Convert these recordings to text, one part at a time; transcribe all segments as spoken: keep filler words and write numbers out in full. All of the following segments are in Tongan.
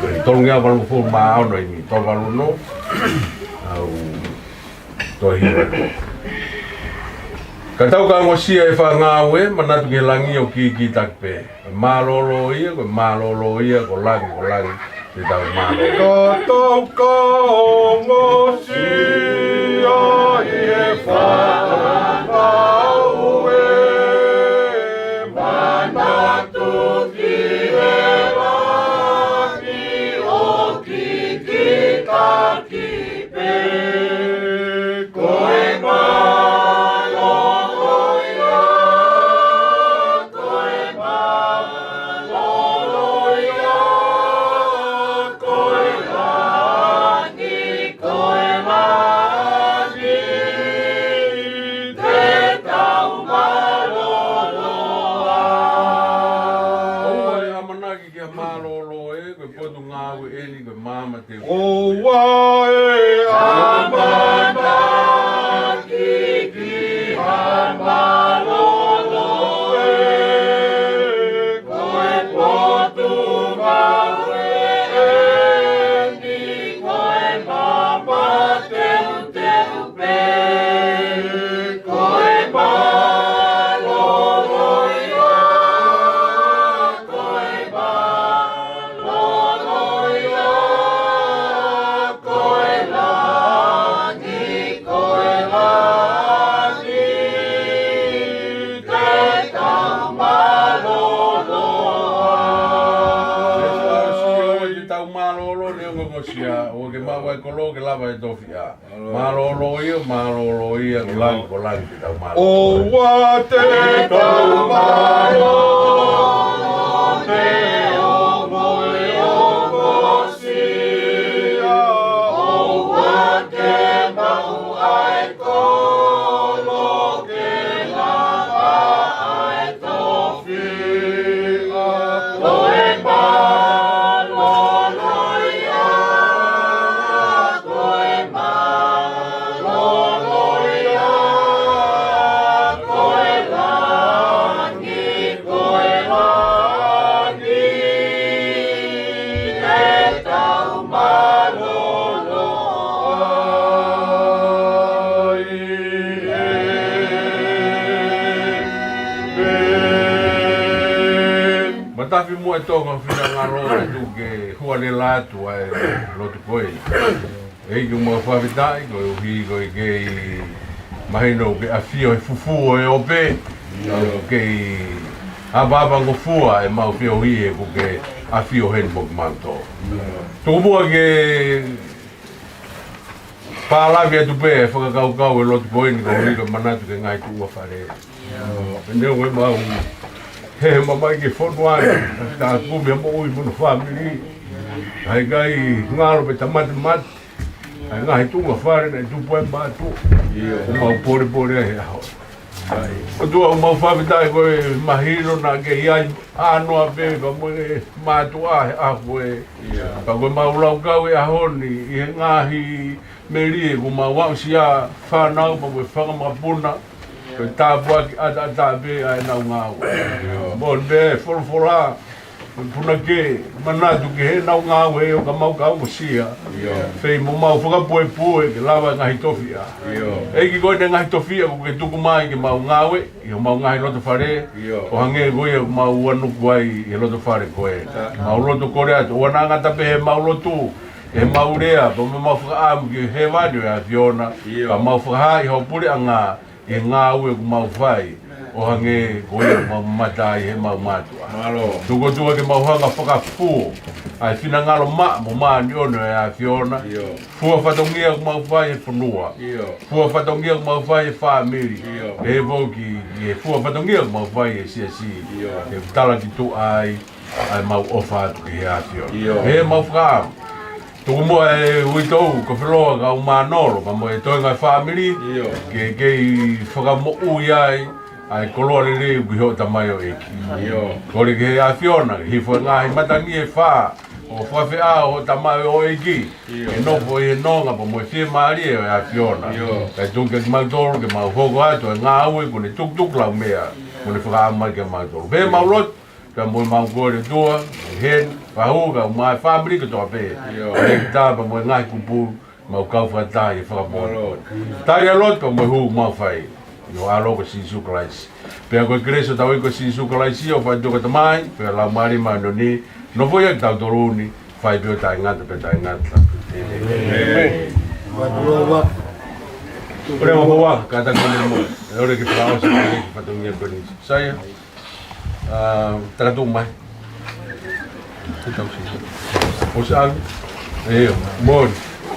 Ko e tolungeau valungofulu mā ono ʻeni, tolu valu ono, ʻa e tohi. Ka tau ka ongosia e fakangāue, manatu ki he langi ʻoku kīkītaki pē. Mālōlō ia, ko e mālōlō ia, ko langi, ko langi, te tau mālōlō. Ka tau ka ongosia ʻi he fakangāue, manatu ki he langi ʻoku kīkītaki pē. Ko e mālōlō ia, ko e mālōlō ia, ko e langi, ko e langi, te tau mālōlō ai. ʻOua ʻe ʻamanaki ki ha mālōlō ē, ko e potungāue ʻeni, ko e maama te ʻOua ʻe ʻamanaki ki ha mālōlō ē, ko e potungāue ʻeni, ko e maama teuteu pē. Ko e mālōlō ia, ko e mālōlō ia, ko e langi, ko e langi, te tau mālōlō ai. Te tau mālōlō, neongo ko e sia, ʻoua ke maʻu ʻa e kolo ke lava e tofiʻa. Mālōlō ia, mālōlō ia, ko langi, ko langi, te tau mālōlō. ʻOua te tau mālōlō, neongo e ongosia, ʻoua te maʻu ʻa e kolo ke lava ʻa e tofiʻa. Ko e mālōlō ia, ko e mālōlō ia, ko e langi, ko e langi, te tau mālōlō ai. Matafi mo e tonga finangalo ʻa e tuku ke hualela atu ʻa e lotu ko ē. ʻEiki, ʻoku mau fakafetaʻi koeʻuhi ko e kei mahino ʻoku ke ʻafio he fufū ʻo e ope. ʻOku kei ʻapaʻapangofua ʻemau feohi he ʻoku ke ʻafio heni mo kimautolu. Tuku muʻa ke pālavi atu pē e fakakaukau e lotu ko eni koeʻuhi ko e manatu ki he ngaahi tuʻa fale. Neongo ʻemau hehema mai ki he fonua ni, tā kumi ʻa e moʻui mo hono fāmili. ʻIkai ngalo pe tamatemate ʻa e ngaahi tuʻa fale naʻe tupu ai mātuʻa. ʻOku mau polepole ai he ʻaho. ʻOtua, ʻoku mau fakafetaʻi ko e mahino naʻa ke ʻi ai ʻānoa pē pea mo e mātuʻa he ʻaho ko ē. Ka ko ʻemau laukau he ʻaho ni ʻi he ngaahi melie kuo mau aʻusia, fānau pea mo e fanga makapuna, ko e tāpuaki ʻataʻatā pē ʻa ʻenau ngāue. Moʻoni pē e folofola, ko e punake, manatu ki heʻenau ngāue ʻo ka mau ka ongosia. Fei mo mau fakapuepue ke lava e ngaahi tofiʻa. ʻEiki, ko ʻene ngaahi tofiʻa ʻoku ke tuku mai ke mau ngāue ʻi homau ngaahi loto fale, ʻo hangē ko ia ʻoku mau ʻanuku ai ʻi he loto fale ko ē. Mau loto kole atu, ʻoua naʻa ngata pē heʻemau lotu, heʻemau lea, pea mo ʻemau fakaʻamu ki he hēvani ʻo e ʻAfiona, ka mau fakahaaʻi hoʻo puleʻanga ʻi he ngāue ʻoku mau fai, ʻo hangē ko ia ʻoku mau mamata ai heʻemau mātuʻa. Tuku atu ke mau hanga ʻo fakafuo ʻa e finangalo maʻa mo māʻoniʻoni ʻo e ʻAfiona. Fua fatongia ʻoku mau fai he fonua. Fua fatongia ʻoku mau fai he fāmili. Pehē foki ki he fua fatongia ʻoku mau fai he siasi. Ke tala ki tuʻa ai ʻa ʻemau ʻofa atu ki he ʻAfiona. He mau fakaʻamu, tuku muʻa e uitou ko Feloa kae ʻumaʻā Nolo, pea mo e toenga e fāmili, ke kei fakamoʻui ai ʻa e koloa lelei ʻoku ʻi hoʻo tamaioʻeiki. Kole ki he ʻAfiona ke hifo e ngaahi matangi ʻe fā ʻo fakafeʻao hoʻo tamaioʻeiki, ke nofo ʻi he nonga pea mo e fiemālie ʻo e ʻAfiona. Kae tuku kimautolu ke mau hoko atu e ngāue kuo ne tukutuku lau meʻa kuo ne fakaʻamu mai kiate kimautolu. Pea mau lotu, pea mo ʻemau kole ʻOtua, ʻi heni, Pahu ka mo e fāmili kotoa pē. ʻIo. ʻEiki, tā pea mo e ngaahi kupu, mau kau fakataha ʻi he fakamoʻoni. Mālō. Tali ʻa e lotu pea mo e hū mau fai. ʻI ho ʻAlo ko Sīsū Kalaisi. Pea ko e kelesi ʻa hotau ʻEiki ko Sīsū Kalaisi, ʻofa ʻa e ʻOtua ko e Tamai, pea Laumālie Māʻoniʻoni, nofoʻia kitautolu ni, fai pē ʻo taʻengata pea taʻengata. ʻĒmeni. ʻĒmeni. Ua, ua, ua. ʻOfa atu, kātaki mo e mo. ʻE ʻoua ke fakaʻosi ʻa e fatongia ko eni. Saia. ʻA, takatuʻu mai. ʻOsi ʻalu. ʻIo, Moni.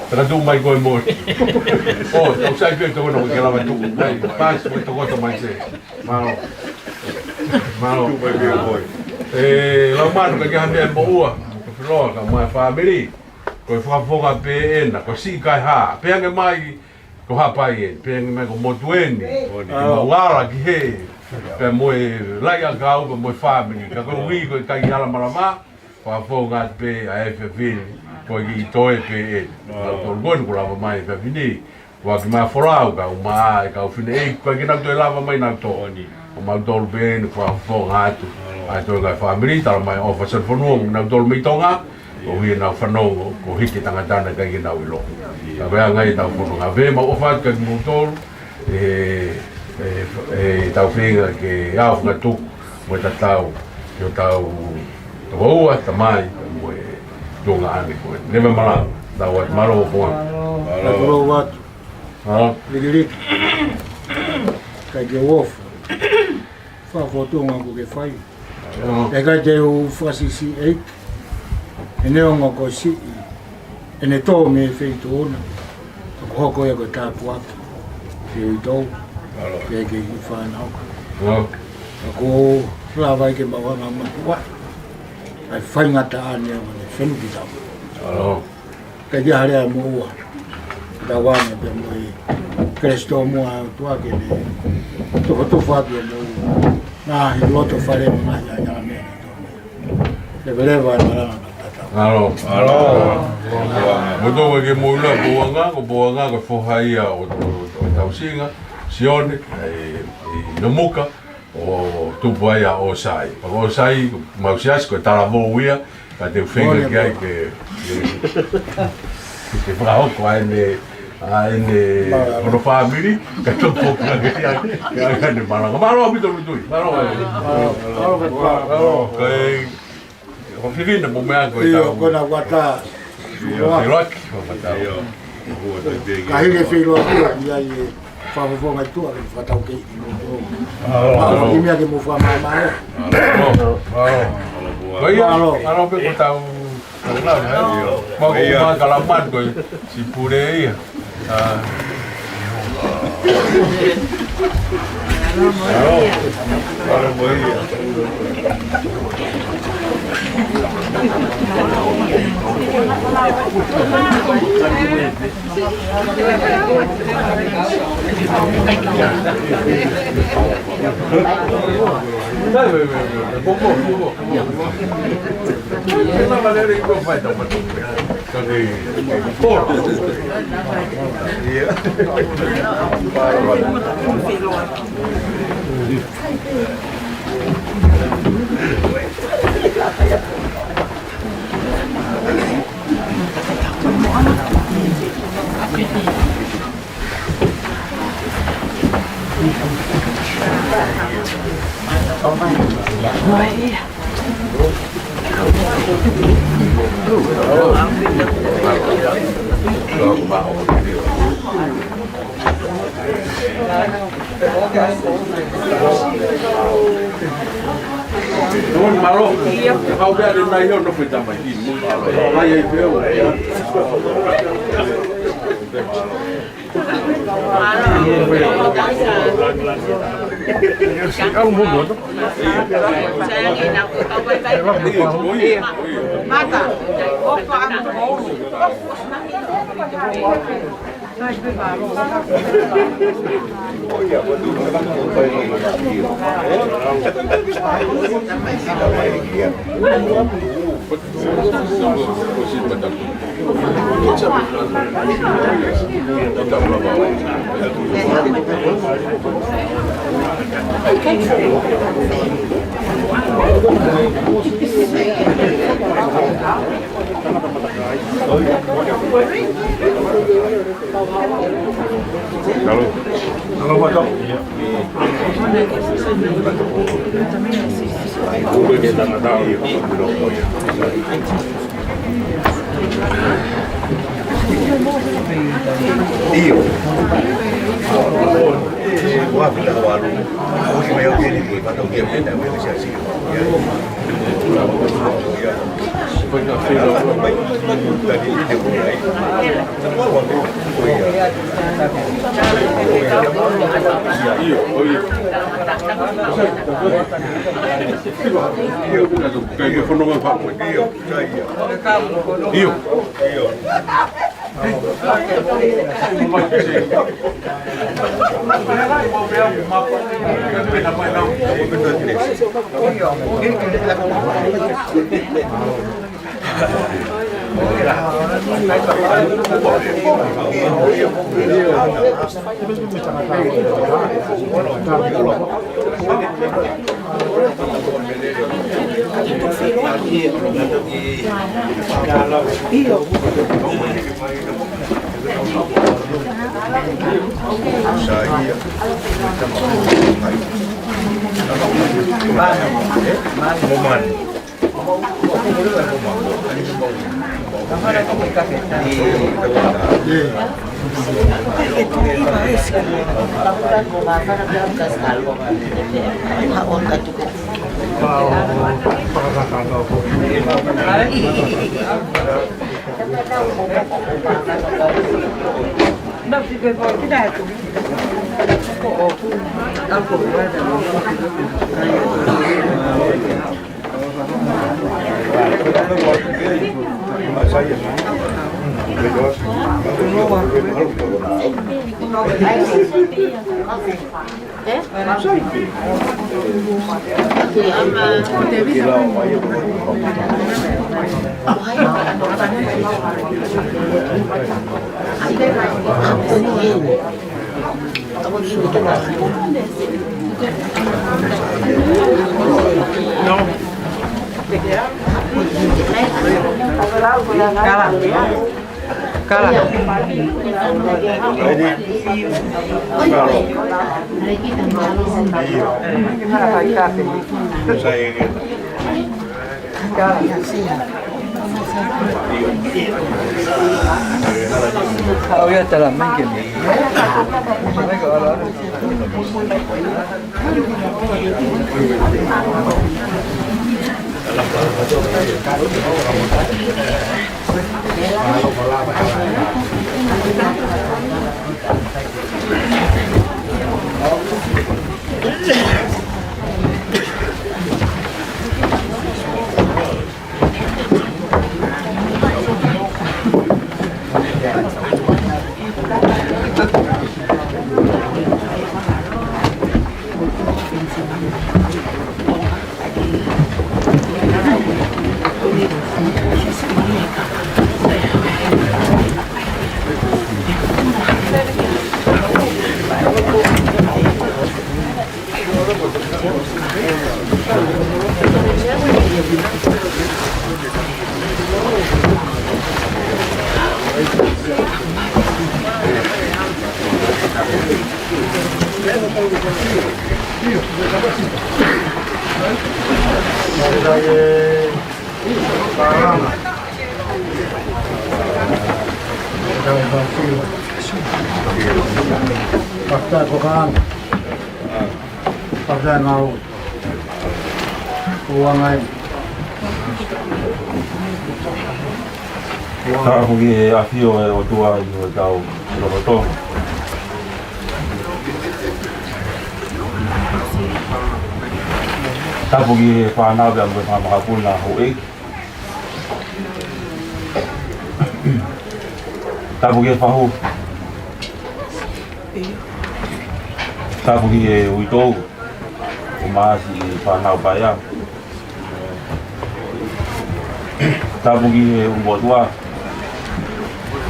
Takatuʻu mai koe, Moni. ʻO, tau sai pē tokona ko e ke lava tuʻu. Mai, pasi, mo e tokoto mai se. Mālō. Mālō. Tuʻu mai pē koe. ʻE, Laumanu, ka ke hami ai mo ua. Ko Filoa, ka mo e fāmili. Ko e fakafofonga pē ena, ko siʻi kae hā. Pea nge mai, ko Haʻapai ē, pea nge mai ko motu eni. Moni. Mau ala ki hē, pea mo e laʻi ʻakau, pea mo e fāmili. Ka ko e ui ko e kai ala malama, fakafofonga pē ʻa e efiafi ni, ko e kiʻi toe pē eni. Moni. Kau tolu ko eni kuo lava mai efiafi ni, ua ki ma folau, kau ma e kau fine ʻeiki, ko e ke nau toe lava mai nau tō. Moni. Ko mautolu pē eni, fakafofonga atu. ʻA e toe kai fāmili, tala mai ʻofa sel fonua, mo nautolu mei Tonga, ʻo hia nau fanongo, ko hiki tangata na kai ke nau ʻilo. Ka ko e anga ia ʻetau fononga. Pea mau ʻofa atu kia kimoutolu, ʻe, ʻe, ʻe tau feinga ke ʻaofangatuku, mo tatau, ki hotau tokoua, tamai, mo e tuongaʻane ko ē. Neva malanga, tau atu, mālō ʻaupito. Mālō atu. Mālō. Likiliki. Kai ke uofu. Fakafotunga kuo ke fai. ʻIo. ʻIkai te u fakasiʻisiʻi ʻEiki. ʻEne ongo ko siʻi. ʻEne tō mei feituʻu na. Ka ko hoku ia ko e tāpuaki. Ke u tou. Mālō. Ke ke ki fānau. ʻIo. Ka ko lava ai ke mau hanga matuʻa. ʻA e faingataʻa ni ʻo ne fenu ki tau. Mālō. Ka ʻi ai ha lea mo ua. Tauange pē mo e kelesi tōmua ʻa e ʻOtua ke ne tofatofa atu mo ua. Ngaahi loto fale mo ngaahi ʻai ngaahi meʻa. Leveleva ʻa e malanga ka tatau. Mālō. Mālō. Mo tō ke mo ula Pouanga, ko Pouanga ko e foha ia ʻo, ʻo, ʻo Tausinga, Sione, ʻi, ʻi Nomuka. ʻO tupu ai ʻa ʻOsai. Pea ko ʻOsai, mau siasi ko e talavou ia, ka te u feinga ki ai ke, ke, ke fakahoko ai ʻene, ʻa ʻene, hono fāmili, ka tupu ai ke ai, ke ai ʻene malanga. Mālō ʻaupito Lutui, mālō. Mālō, mālō, mālō. Mālō, kai, ko Fifine mo meʻa ko e ʻIo, tau. Ko na wata. ʻIo, ʻiloaki, ko e tau. ʻIo. Ka hili e feiloaki, ʻa ia ʻe fakafofonga ʻi tuʻa, ke fakatau ke ʻi mo tuʻa. Mālō. Mālō, ki meʻa ke mo fakamāmā. Mālō. Mālō. Mālō. Mālō pē ko tau, tau lau, ē? Mālō. Mālō, mālō, ka lau manu ko e sipule ia. ʻA. Tapu ki he ʻafio ʻa e ʻOtua ʻi hotau lotolotonga. Tapu ki he fānau pea mo e fanga makapuna houʻeiki. Tapu ki he fahu. Tapu ki he uitou ʻoku maʻasi ʻi he fānau paea. Tapu ki he ʻulumotuʻa.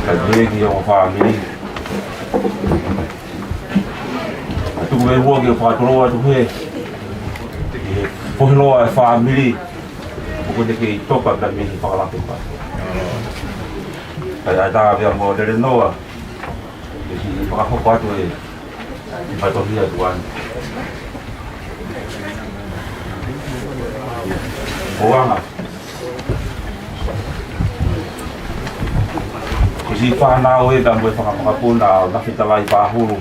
Kae pehē ki he ongo fāmili. Kae tuku muʻa ke u fakatulou atu he, he pohiloa e fāmili. ʻOku ne kei toka pē mei he fakalakepa. Kae ʻatā pea mo Lelenoa ke siʻi fakahoko atu e fatongia atu ʻa e Pouanga. Ko siʻi fānau ē pea mo e fanga makapuna ʻo Nafitalai Pahulu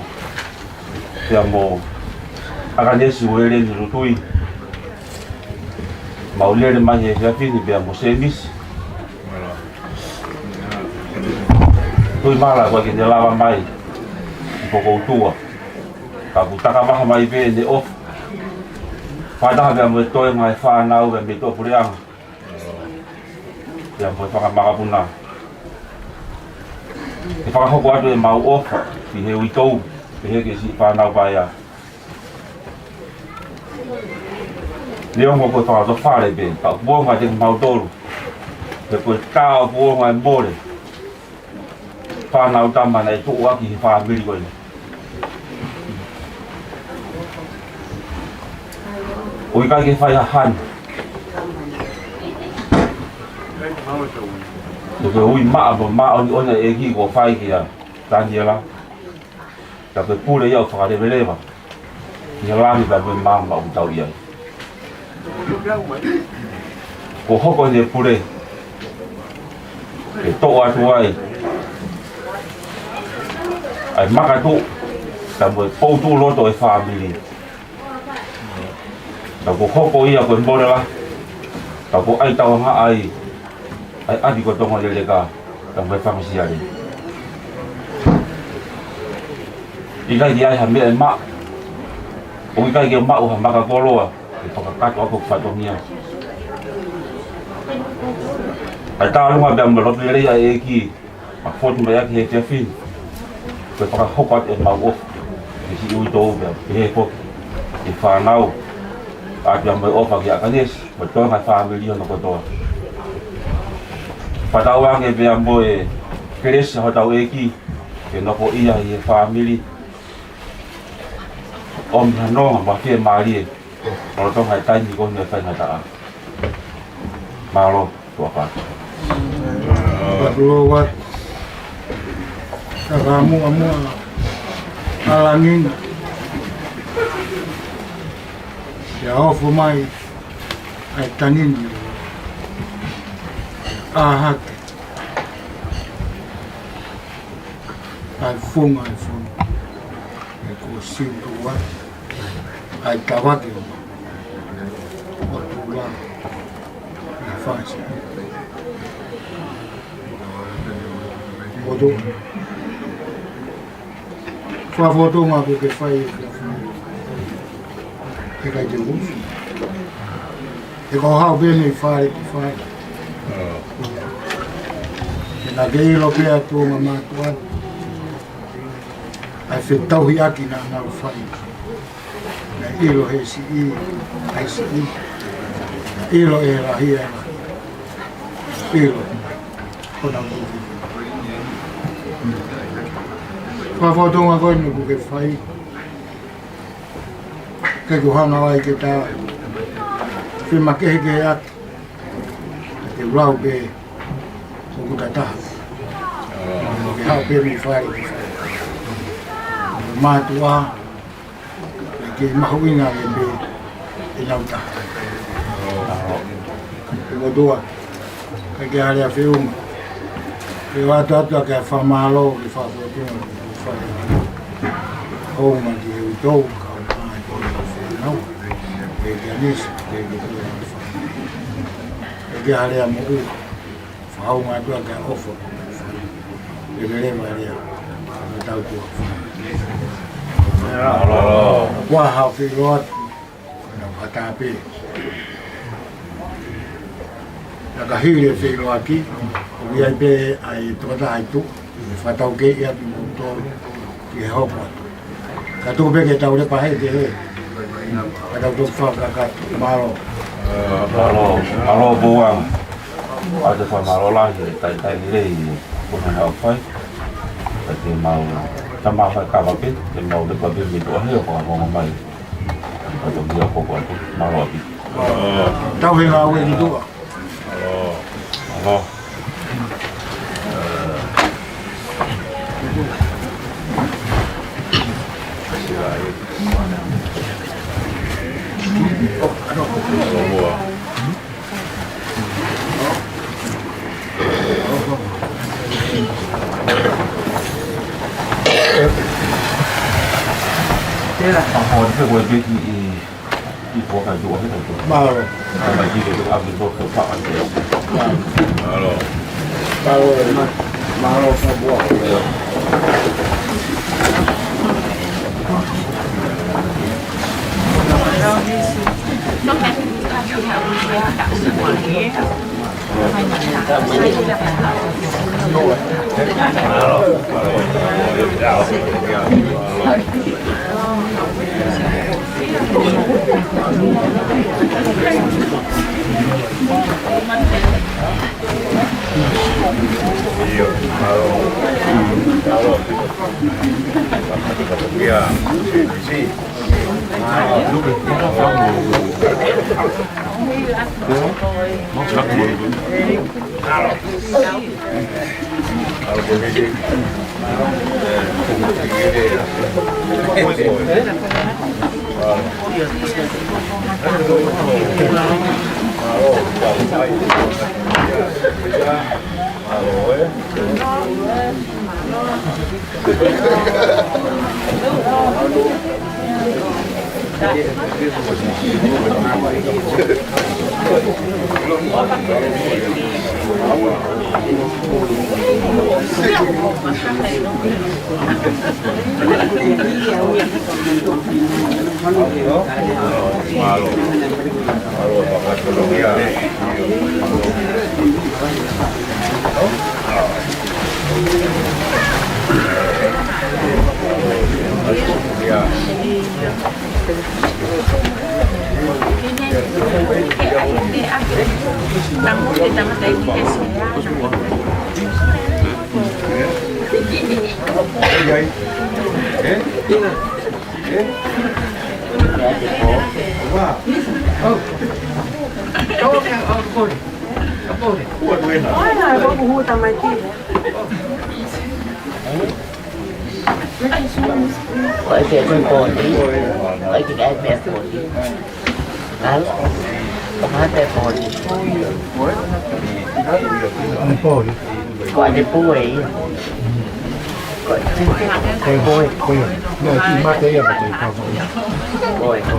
pea mo ʻAkanesi Ueleni Lutui. Mau lele mai he efiafi ni pea mo Semisi. Tui mala ko e ke ne lava mai ki Pokoutua. Ka ʻoku takavaha mai pē ʻene ʻofa. Fakataha pea mo e toenga e fānau pea mei tuʻapuleʻanga. Pea mo e fanga makapuna. Ke fakahoko atu ʻemau ʻofa ki he uitou, pehē ki he siʻi fānau paea. Neongo ko e fakatofale pē, ka ʻoku ongo ʻiate kimautolu. He ko e tā ʻoku ongo e mole. Fānau tama naʻe tuʻu ʻaki he fāmili ko eni. ʻOku ʻikai ke fai ha hanu. Ko e ui maʻa mo māʻoniʻoni e ʻEiki kuo fai kia Taniela. Ka ko e pule ia ʻoku fakaleveleva ki he langi pea mo e maama ʻoku tau ʻi ai. Kuo hoko ʻene pule ke toʻo atu ai ʻa e makatuʻu pea mo e poutuloto e fāmili. Ka kuo hoko ia ko e mole lahi. Ka kuo ʻai tauangaʻi ai ʻa e ʻapi ko Tonga Leleka, ka mo e Fangasiale. ʻIkai ke ʻi ai ha meʻa ʻe maʻu. ʻOku ʻikai ke maʻu ha makakoloa ke fakakakato ʻaki hoku fatongia. Kae tālunga pea mo e lotu lelei ʻa e ʻEiki, ʻa e fotu mai ʻaki he efiafi ni. Ko e fakahoko atu ʻemau ʻofa ki he siʻi uitou pea pehē foki ki he fānau. ʻAtu ia mo e ʻofa kia ʻAkanesi mo e toenga e fāmili hono kotoa. Fakatauange pea mo e kelesi ʻa hotau ʻEiki ke nofoʻia ʻi he fāmili. ʻOmi ha nonga mo e fiemālie lolotonga e taimi ko eni ʻo e faingataʻa. Mālō. Tuʻa pā. Patu ua. Ka ka muʻa muʻa ʻa langi na. Ia ofo mai ʻa e tangi ni. ʻA hake ʻa e funga e funga. ʻE ko siu tuʻa. ʻAi tavake o. ʻO tula. ʻE fasi. ʻO tō. Fakafotonga ko ke fai e fiafia. ʻE kai te ufi. ʻE kau hau pē mei fale ki fale. ʻE na ke ʻilo pē atu o ma mātuʻa. ʻAi fetauhiʻaki na nau fai. Na ʻilo he siʻi, ʻai siʻi. Na ʻilo e lahi e lahi. ʻIlo. Ko na kuki. Fakafotonga ko eni kuke fai. Ke kuhanga wai ke tā. Fima kehe ke atu. Ke ulau pē ʻoku tataha. Ke hau pē mei fale ki fale. Mātuʻa, ke mahuʻinga e pē ʻenau taha. Ke motua, ke ke hale a feuma. Ke watu atu a ke fakamālō, ke fakafotunga, ke fai. Hounga ki he uitou, ka o mai ko e fānau. Ke ke anisi, ke ke ke ke hale a moʻua. Fakaunga atu ʻa e ʻofa. Leveleva lea. Ka tau tua. Mālō. Kua hau ke loa atu. Na kata pē. Na ka hili e feiloaki. ʻOku ʻi ai pē ʻa e tokotaha ʻi tuʻa. Fakatau ke ia ki moutolu. Ki he hoko atu. Ka tuku pē ke tau lepa hei ke he. Ka tau toki fakakakato. Mālō. Mālō, mālō Pouanga. ʻA e fakamālō lahi he taitai lelei ʻoku na nau fai. Te mau, ta mau fai kava pē, te mau lepa pē mei tuʻa he ʻo fakaongo mai. Ka tau kia koko atu, mālō ʻaupito. Tau he ngāue ni tuʻa. Mālō. Mālō. Mālō. Mālō. Mālō. Mālō. Ko e pē ko e pōti. Ko e pē ko e pōti. Halo? Ko e pē pōti. Ko e pōti. Ko e pōti. Ko e pē. Ko e pē. Ko e pē. Ko e pē.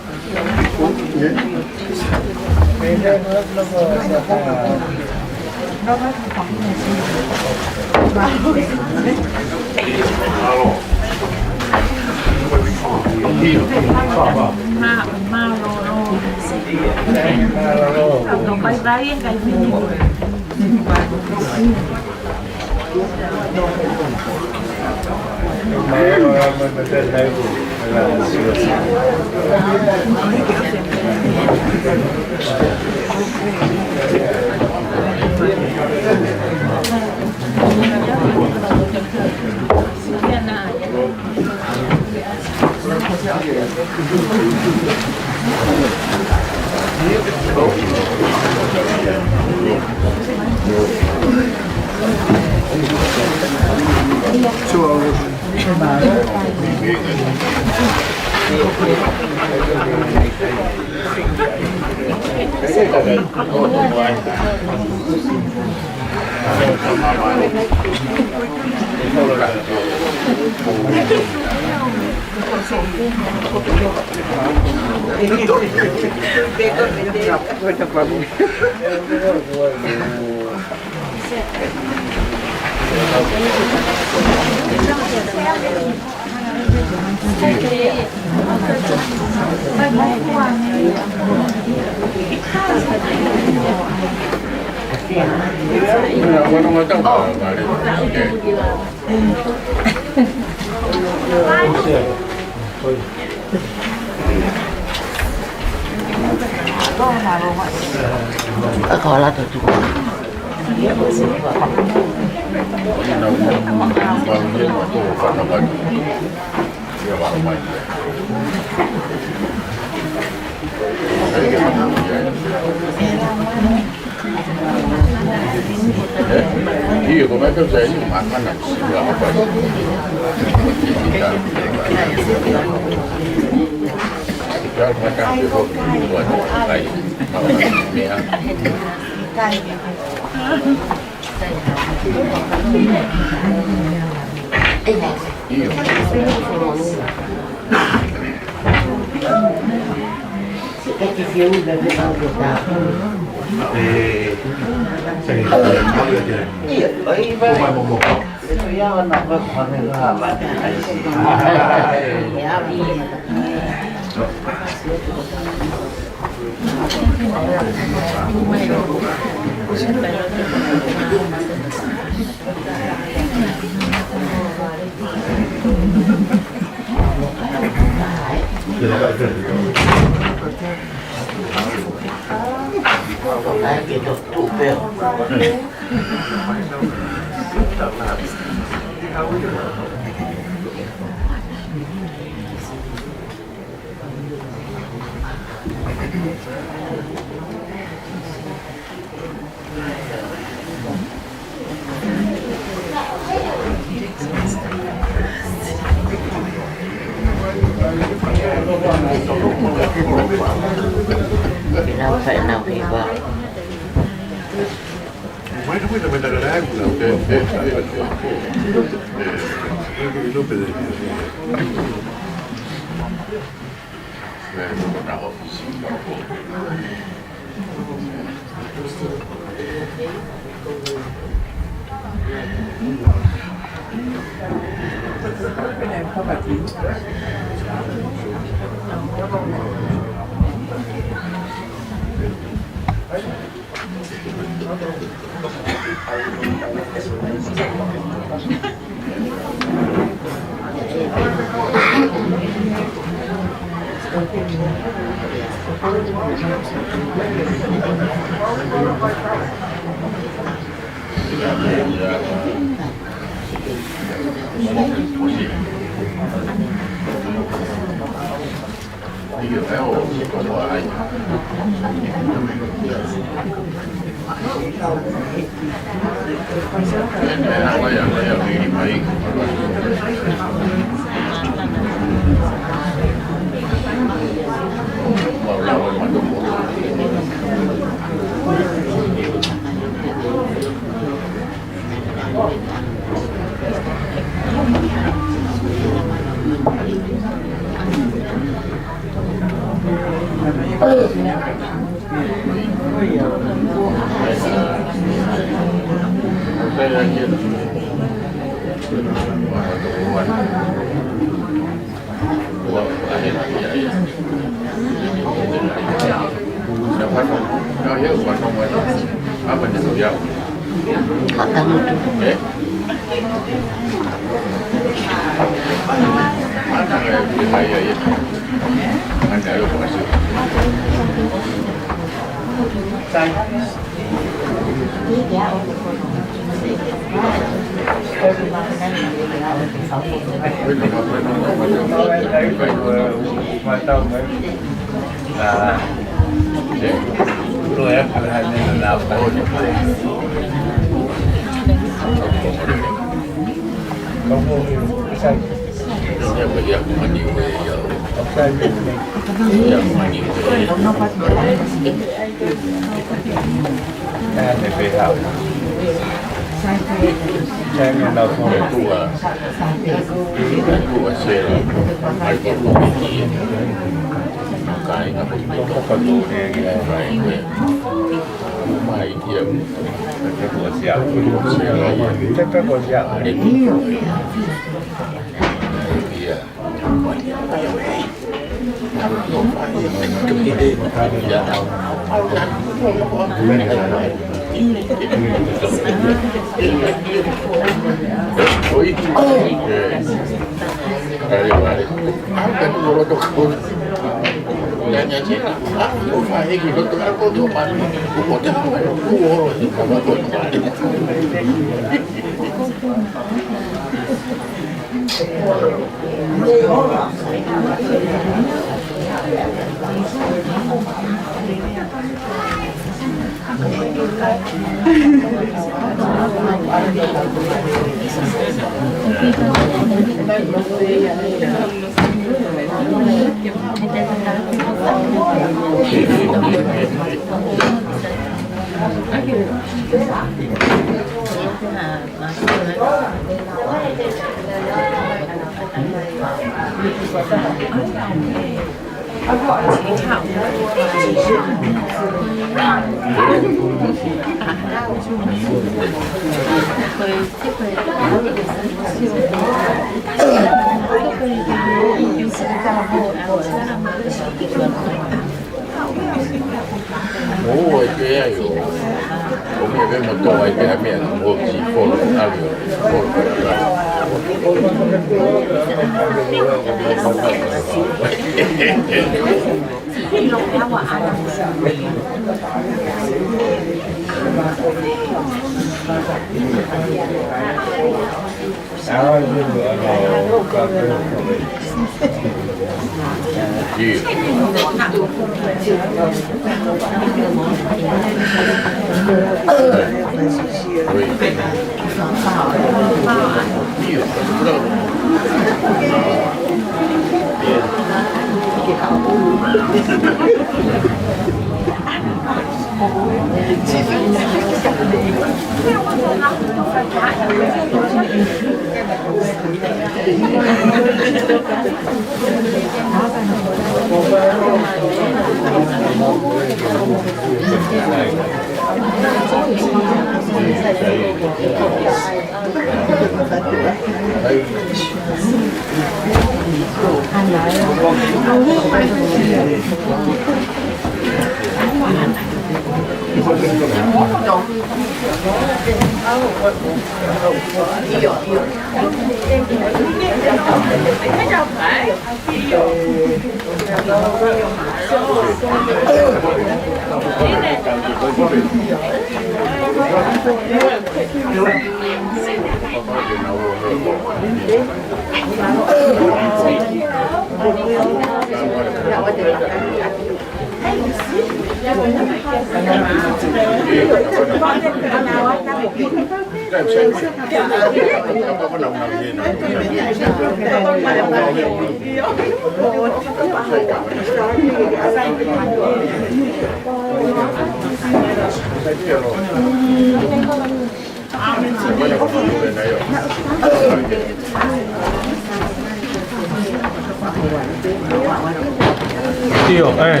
Tio, eh.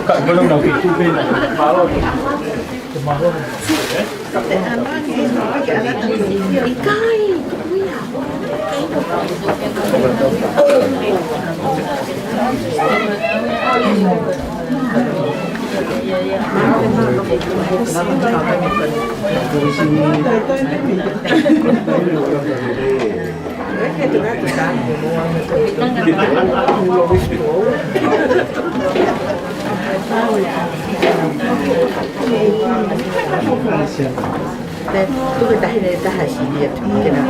Ka, belum lagi. Tuku tahi ne taha sini atu ke na.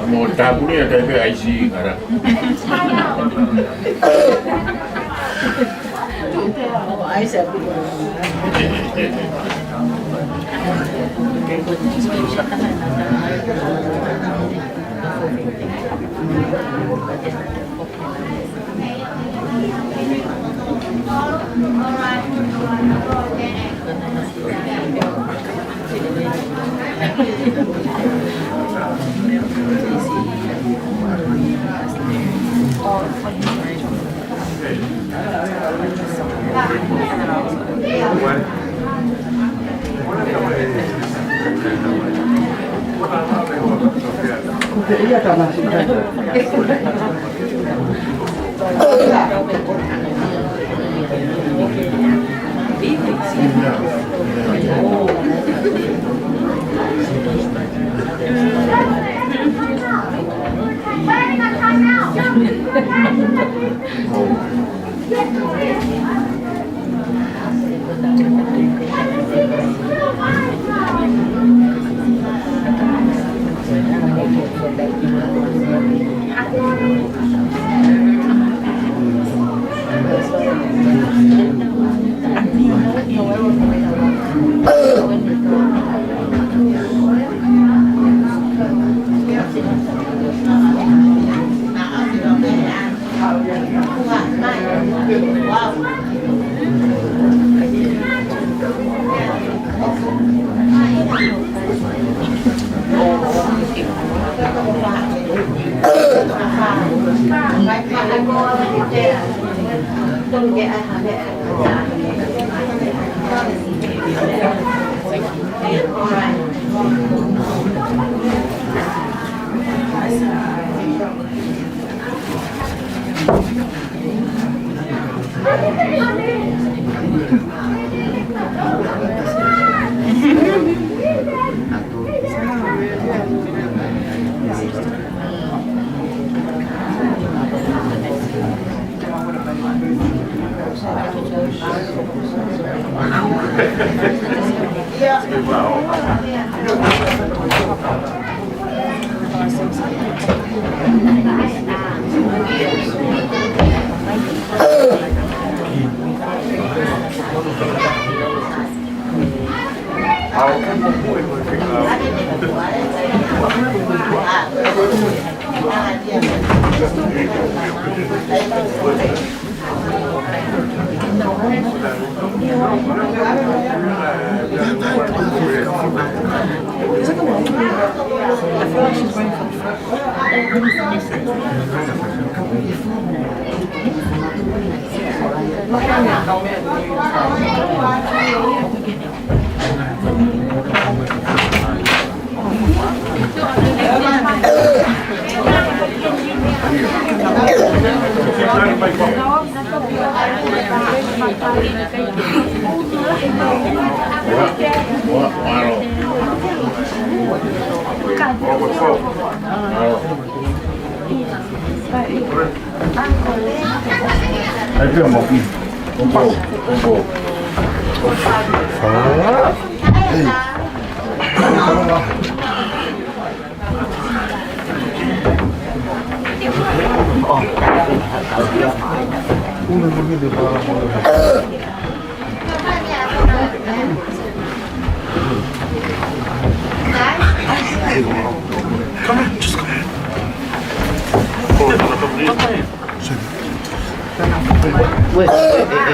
Mo tāpuni ʻa e taipe ʻaisi ngara. Ai pea mo ki. Opo, opo. Ah. Ei. Come on, just come on. Wait, wait, wait.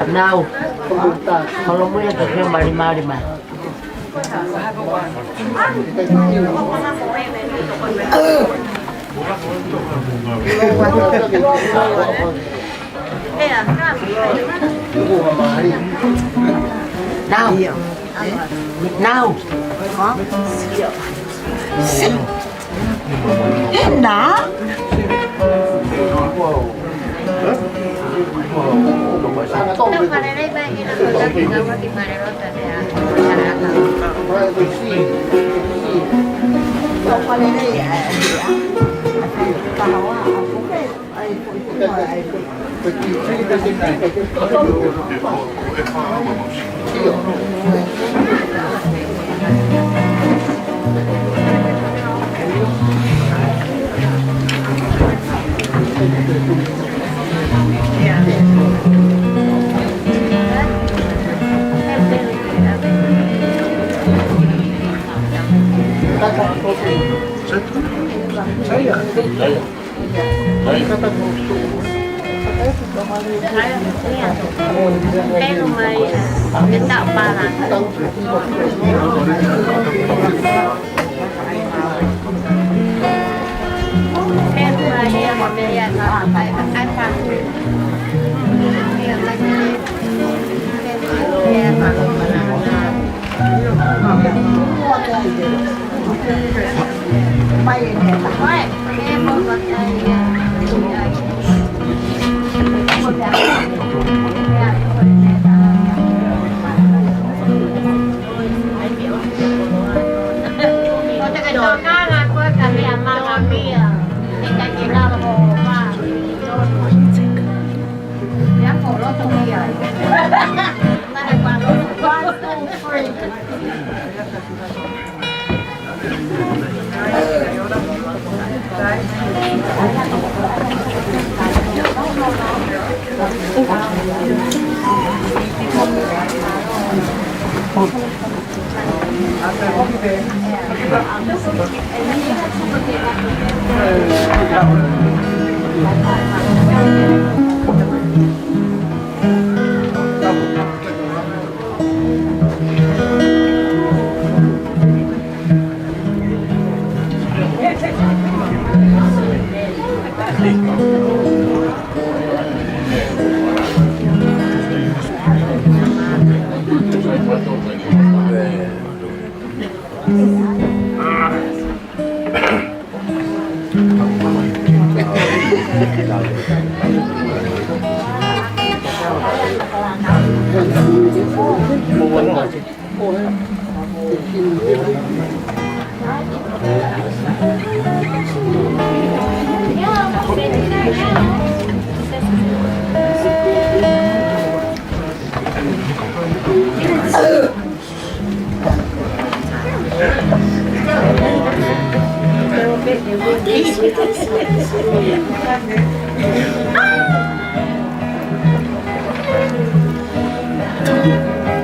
Nau. Kolomuia ke ke malimali mai. Nau. Nau. Hena?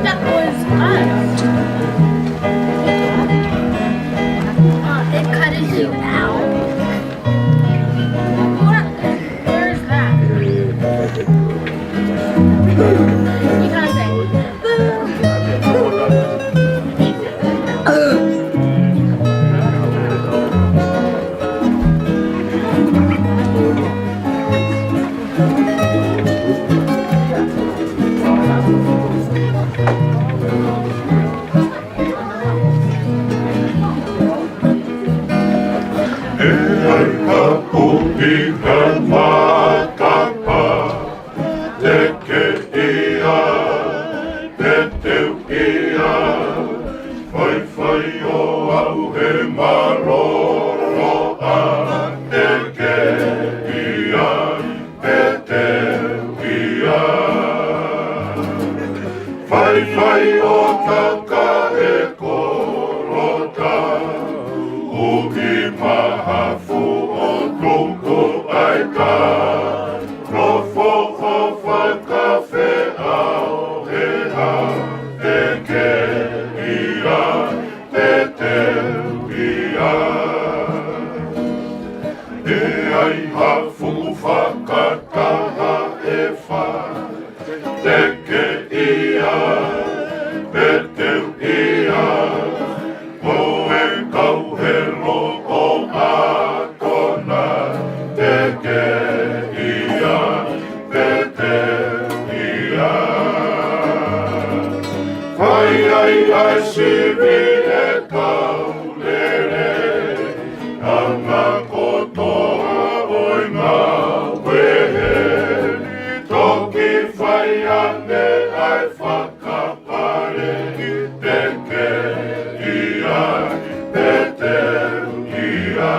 That was us. Uh, it cut you out. What? Where is that? You gotta say, "Boo." ʻE ai ha puʻi he matapā, teke ia, pe teu ia, faifai ʻo aʻu he mālōlō ʻa, teke ia, pe teu ia. Faifai ʻo taka he kolota, ʻuhi mahafu ʻo tuku ai ka, nofo ʻo fakafeʻao he hā, teke ia, pe teu ia. ʻE ai ha fuʻu fakataha ʻe fā, teke ia, pe teu ia, mo e kau helo ʻo ʻAtona, teke ia, pe teu ia. Fai ai ʻa e sivi ʻe kau lelei, ʻa e ngaahi kotoa ʻo e ngāue heni, toki fai ange ʻa e fakapale, teke ia, pe teu ia.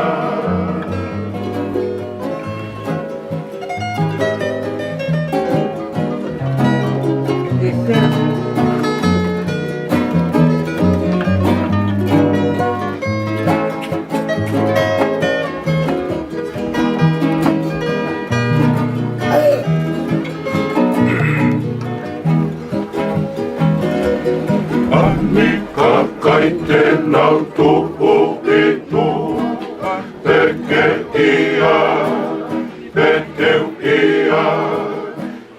ʻA e kakai te nau tuʻu ʻi tuʻa, teke ia, pe teu ia,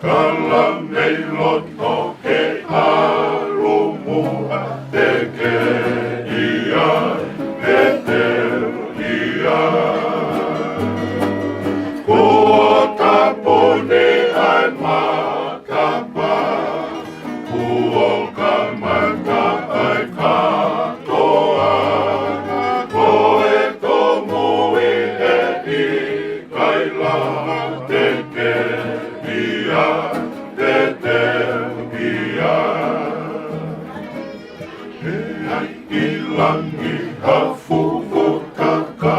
kala mei loto ke ʻalu muʻa, teke ia, pe teu ia. Kuo tāpuni ʻa e matapā, kuo kamata ʻa e kātoanga, ko e tōmui ʻe ʻikai lava, teke ia, pe teu ia. ʻE ai ʻi langi ha fuʻu taka,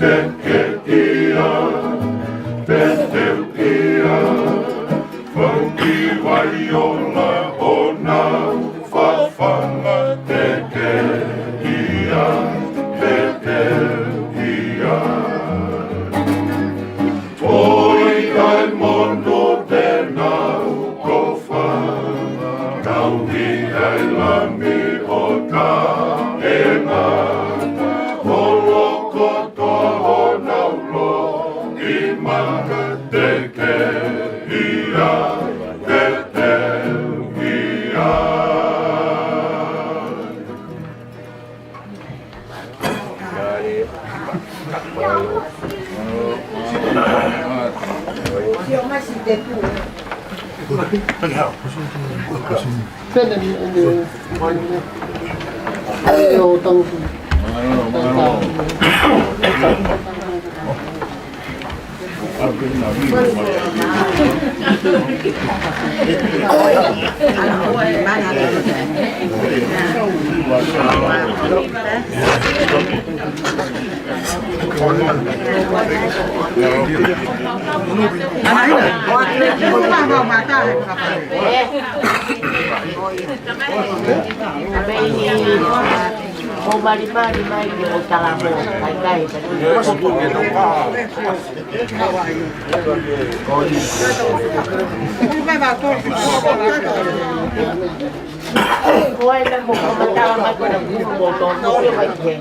teke ia, pe teu ia, fau ki Vaiola ʻo nau fafanga, teke ia, pe teu ia. Toi ʻa e mono te nau kofa, tauhi ʻa e lami ʻo taʻengata, holo kotoa honau loʻimata, teke ia, pe teu ia. Ko malimali mai ki o talamo, kai kai, kai. Ko e na mo ko matala mai ko na kuku mo tō tō ke mai ke.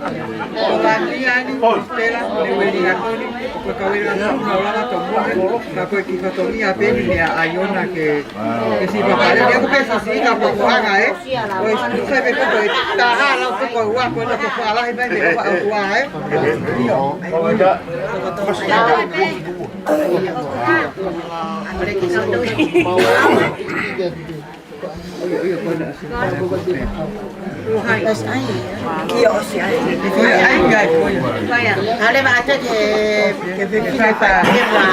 Ko la ni ani, pela, le weli la toni, ko ka weli la toni, la la to mo, ka ko ki ka to mi a peni ne a iona ke Ke si papale, ne ko ke si si ka ko ko anga e. Ko e si sai pe ko ko e taha la ko ko ua ko na ko ko ala he mai me ko ua e. Hale va ate ke ke pe ki pa ke ua.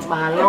Mālō.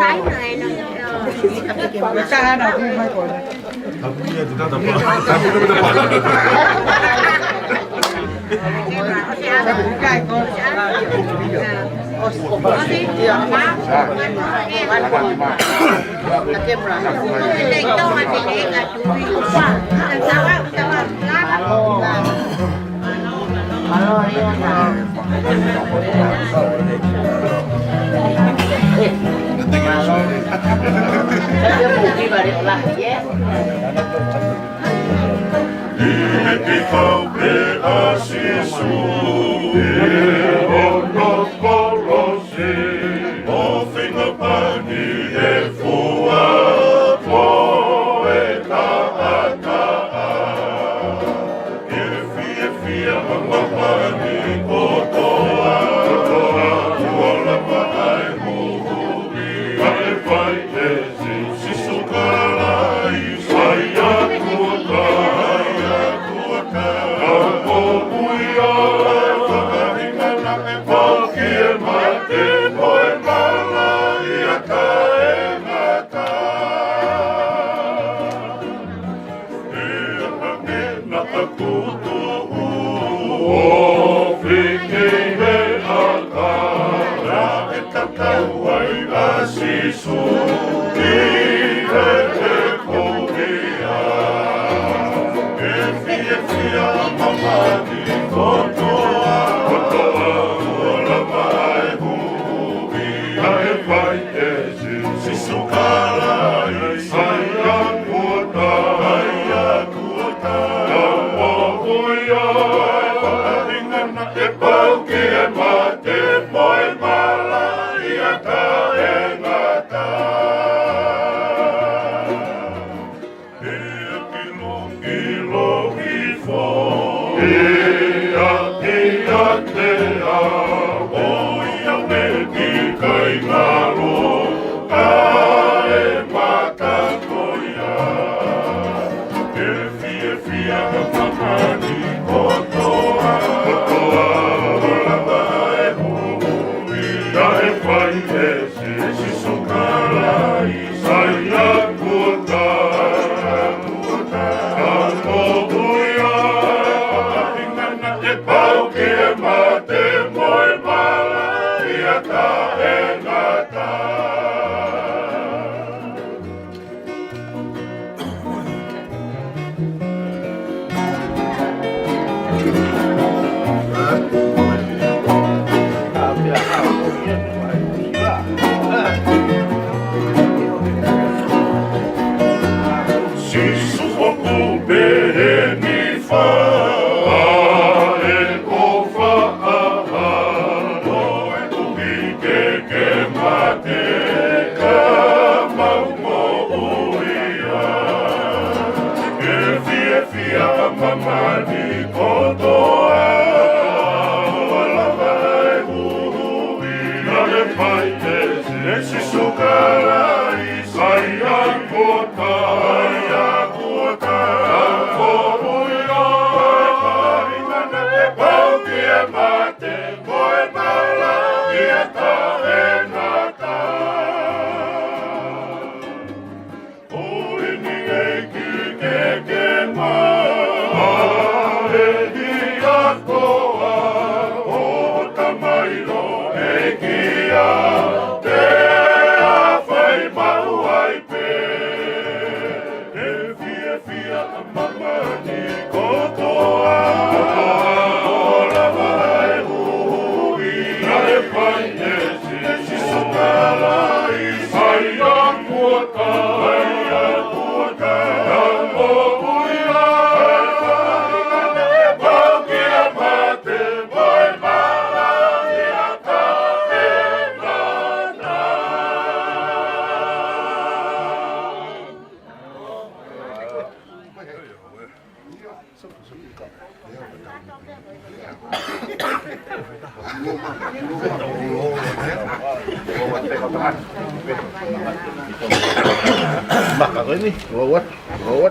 Maka ko eni, ua ua, ua ua.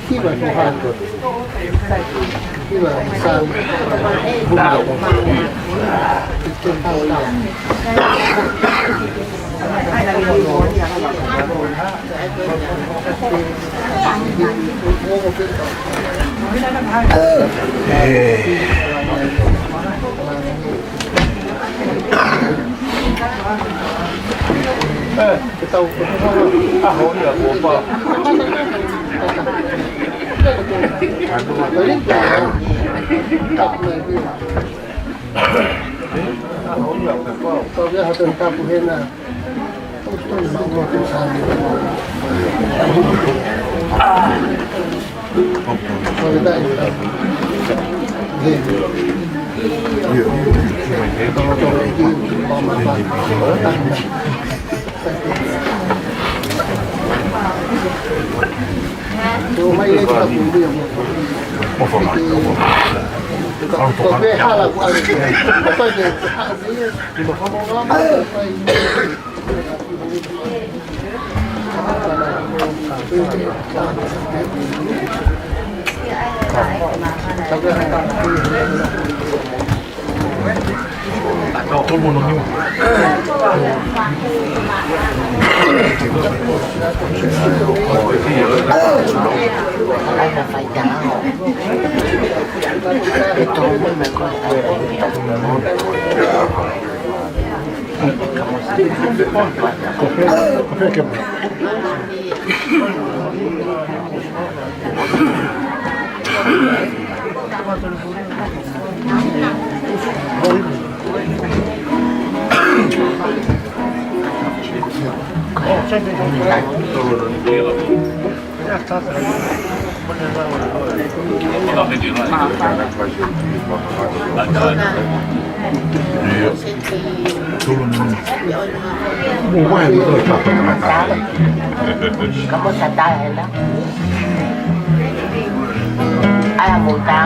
Hiva ko hato. Hiva san. Ka mo sa taela. Ai a mo ta.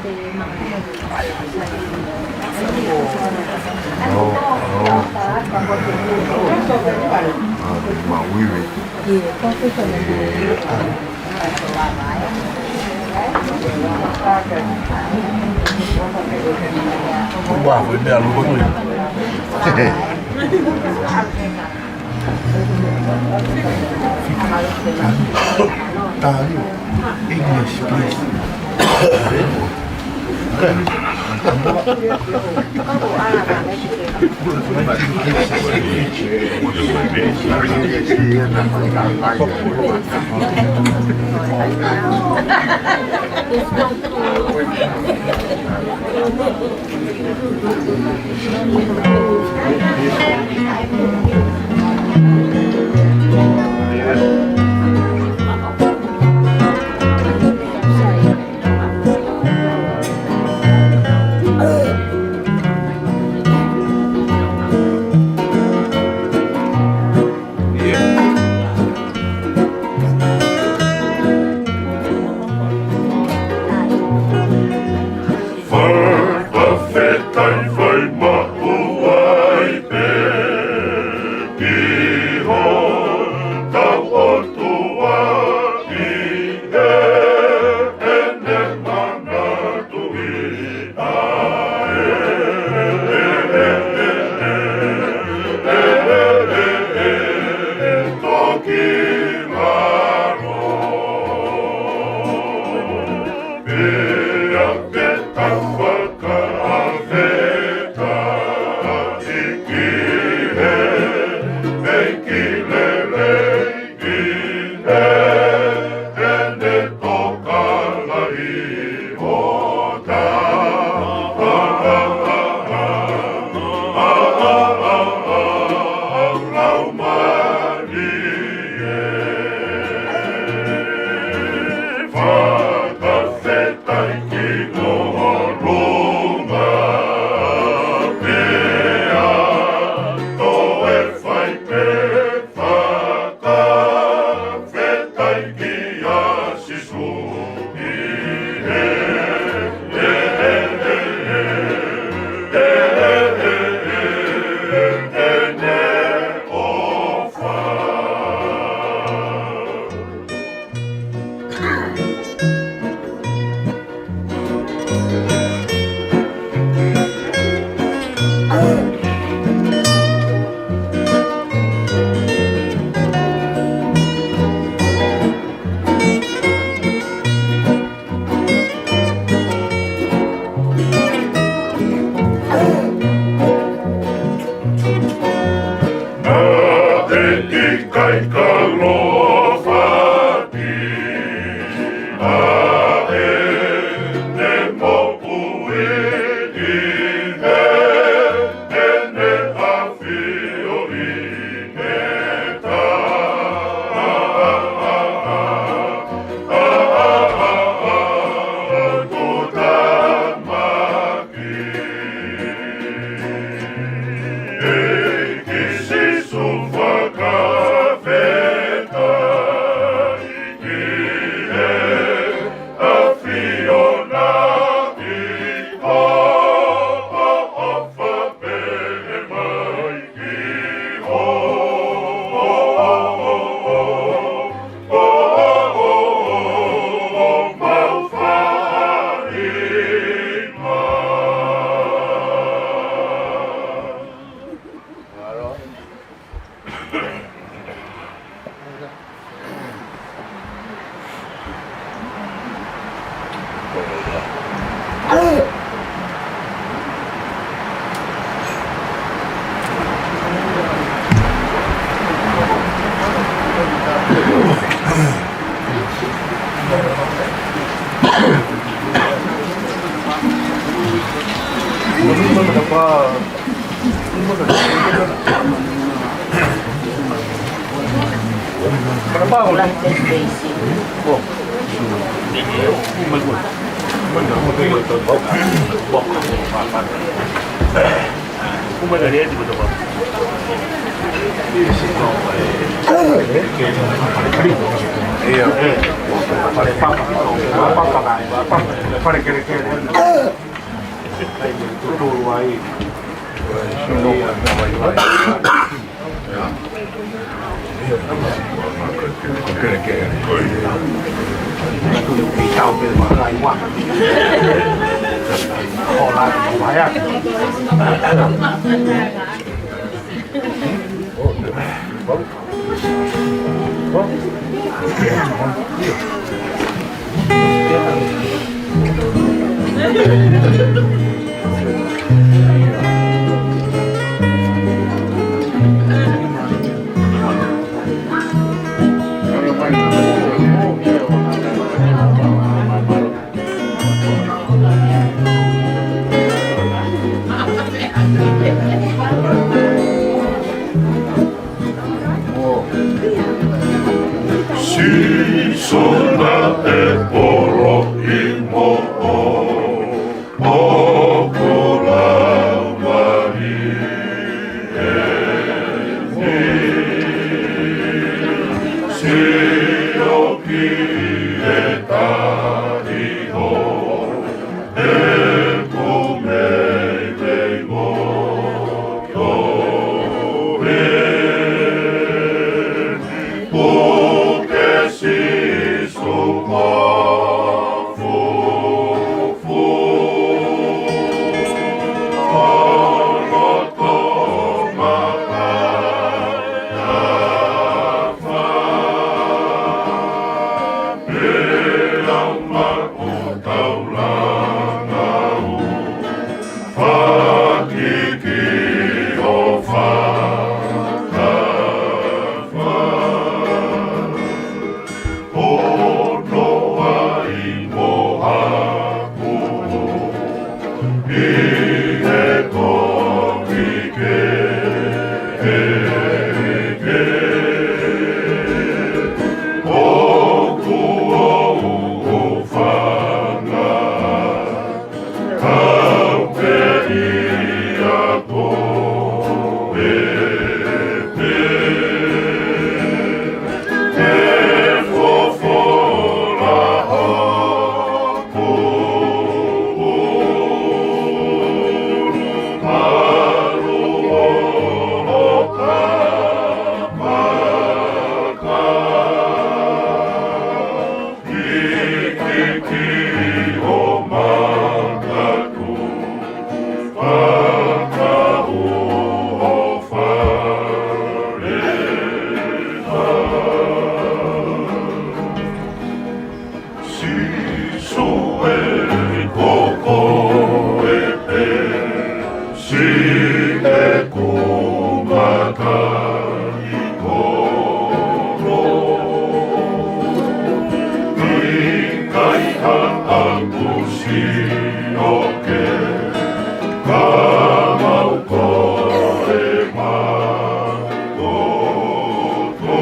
No, no. Ah, Maui. Ua, foi meʻa lua ko ia. English, please. Fakafetaʻi fai maʻu ai pē ki hotau ʻOtua ʻi heʻene manatuʻi ʻa e toki lalo. Pea ke tau fakafetaʻi ki he ʻEiki lelei ʻi heʻene tokanga ʻi hotau laumālie. Fakafetaʻi ki ʻolunga pea toe fai pē fakafetaʻi kia Sīsū ʻi heʻene ʻofa. Naʻe ʻikai kalofa ki ai ʻene moʻui ʻi heʻene ʻafio ʻi hotau Tamai. ʻEiki Sīsū, fakafetaʻi ki he ʻAfiona ʻi hoʻo ʻofa pehē mai ki ho Fale papa, papa mai, papa, fale kelekele. Tutulu ai. Kelekele. Tau pē makai wa. Hola, vaya. Sisona e polo i moʻo o ko lau mali e ni. Sio ki e tahi o e kumeimei mo to e. Puke Sisu mo fufu. Olo to maka Sisu e koko e pe, si e kumaka i kolo. Ni kai ha angusi o ke ka mau ko e ma koko.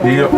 ʻIo.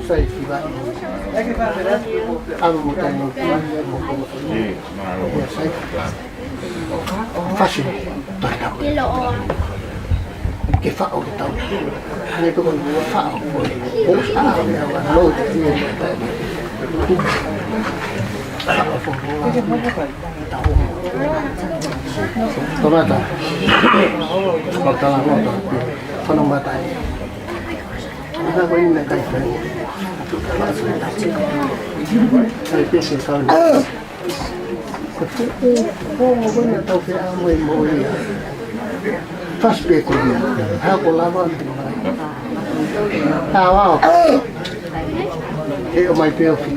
Sai, kiva. Amo mo tainga. Ia, sai. Fasi. Tainga. Ke faʻo ke tau. Hangē ko e faʻo. O sa, a, a, a, lo, faʻo, faʻo. Tau. Tau mata. Tau tala, tau. Fano mata. Ana ko ina kai fai. Kai pese kau. Ko fuku, ko mo ko ina tau ke amo e mo ia. Fasi pe ko ia. Ha ko lava. Tau au. E o mai pe o fi.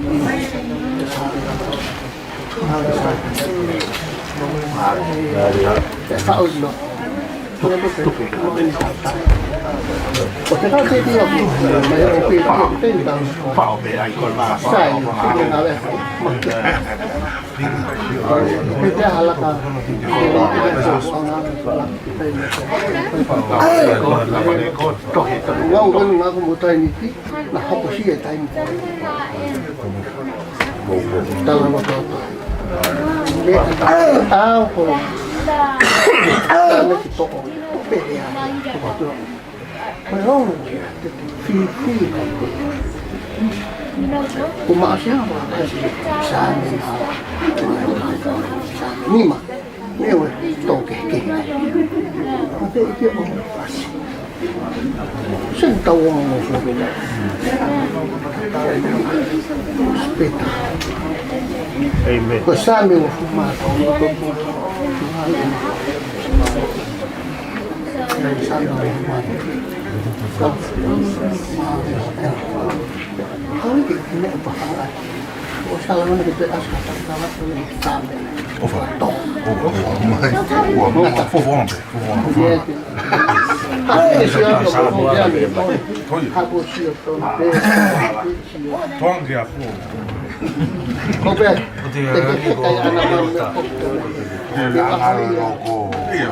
E faʻo ino. Tala no tau. Au ko. Au ko. Pehē ai. Ko e ongo ia, te te fifili. Ko Maʻasi ava, Maʻasi, Saame ua, Saame nima, meʻa ʻoku tō kehekehe. Ko e ʻEiki ʻo fasi. Sen tau ongo mo fofo. Speta. Amen. Ko Saame ua fuma. ʻOfa. ʻOfa. ʻOfa. ʻOfa. ʻOfa. ʻOfa. Tongi a fo. Kope. Te ke kai ana mai. Ia.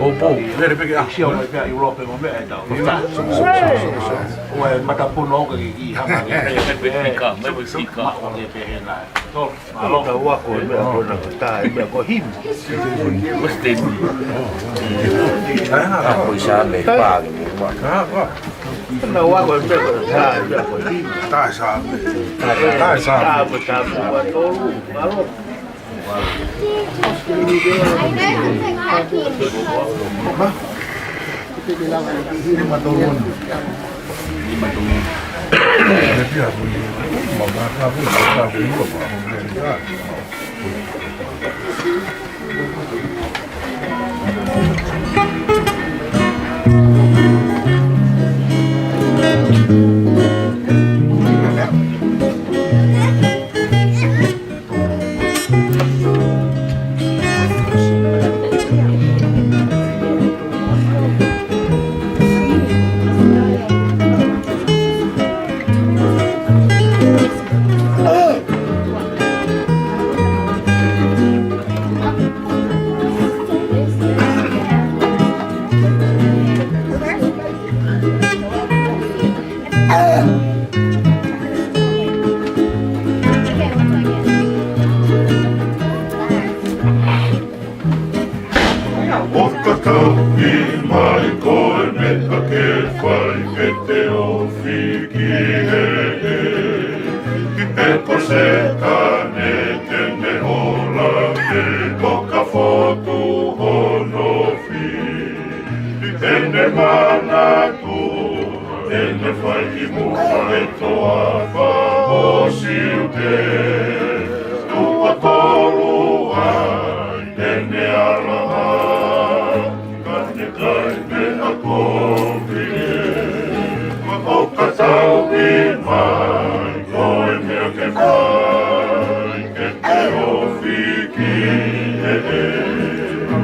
Poupou. Lele pē ke ʻaho. Sio mai pē ʻa ʻIulope mo meʻa ʻe tau. ʻOku ʻi ai e matapono ʻoku ʻikai ke hanga ke pehē. Meʻa pē pika, meʻa pē pika. Maʻu ke pehē nai. Tau ako e meʻa ko ena ko tā e meʻa ko Himi. Ko Sāme pā ke mo. Tau ako e meʻa ko tā e meʻa ko Himi. Tā Sāme. Tā Sāme. Sāme, Sāme, ua tolu, ua tolu. ʻOka tau ki mai ko e meʻa ke fai ke te ofi ki he ʻEiki. He ko e Sētane te ne ola ke toka fotu hono fili. Te ne manatu, te ne fai ki muʻa e toafa ʻo Siutea. Tuʻu ʻo tolu ai, te ne ala ai, ka ne kai meʻa kovi ē. ʻOka tau ki mai, ko e meʻa ke fai, ke te ofi ki he ʻEiki.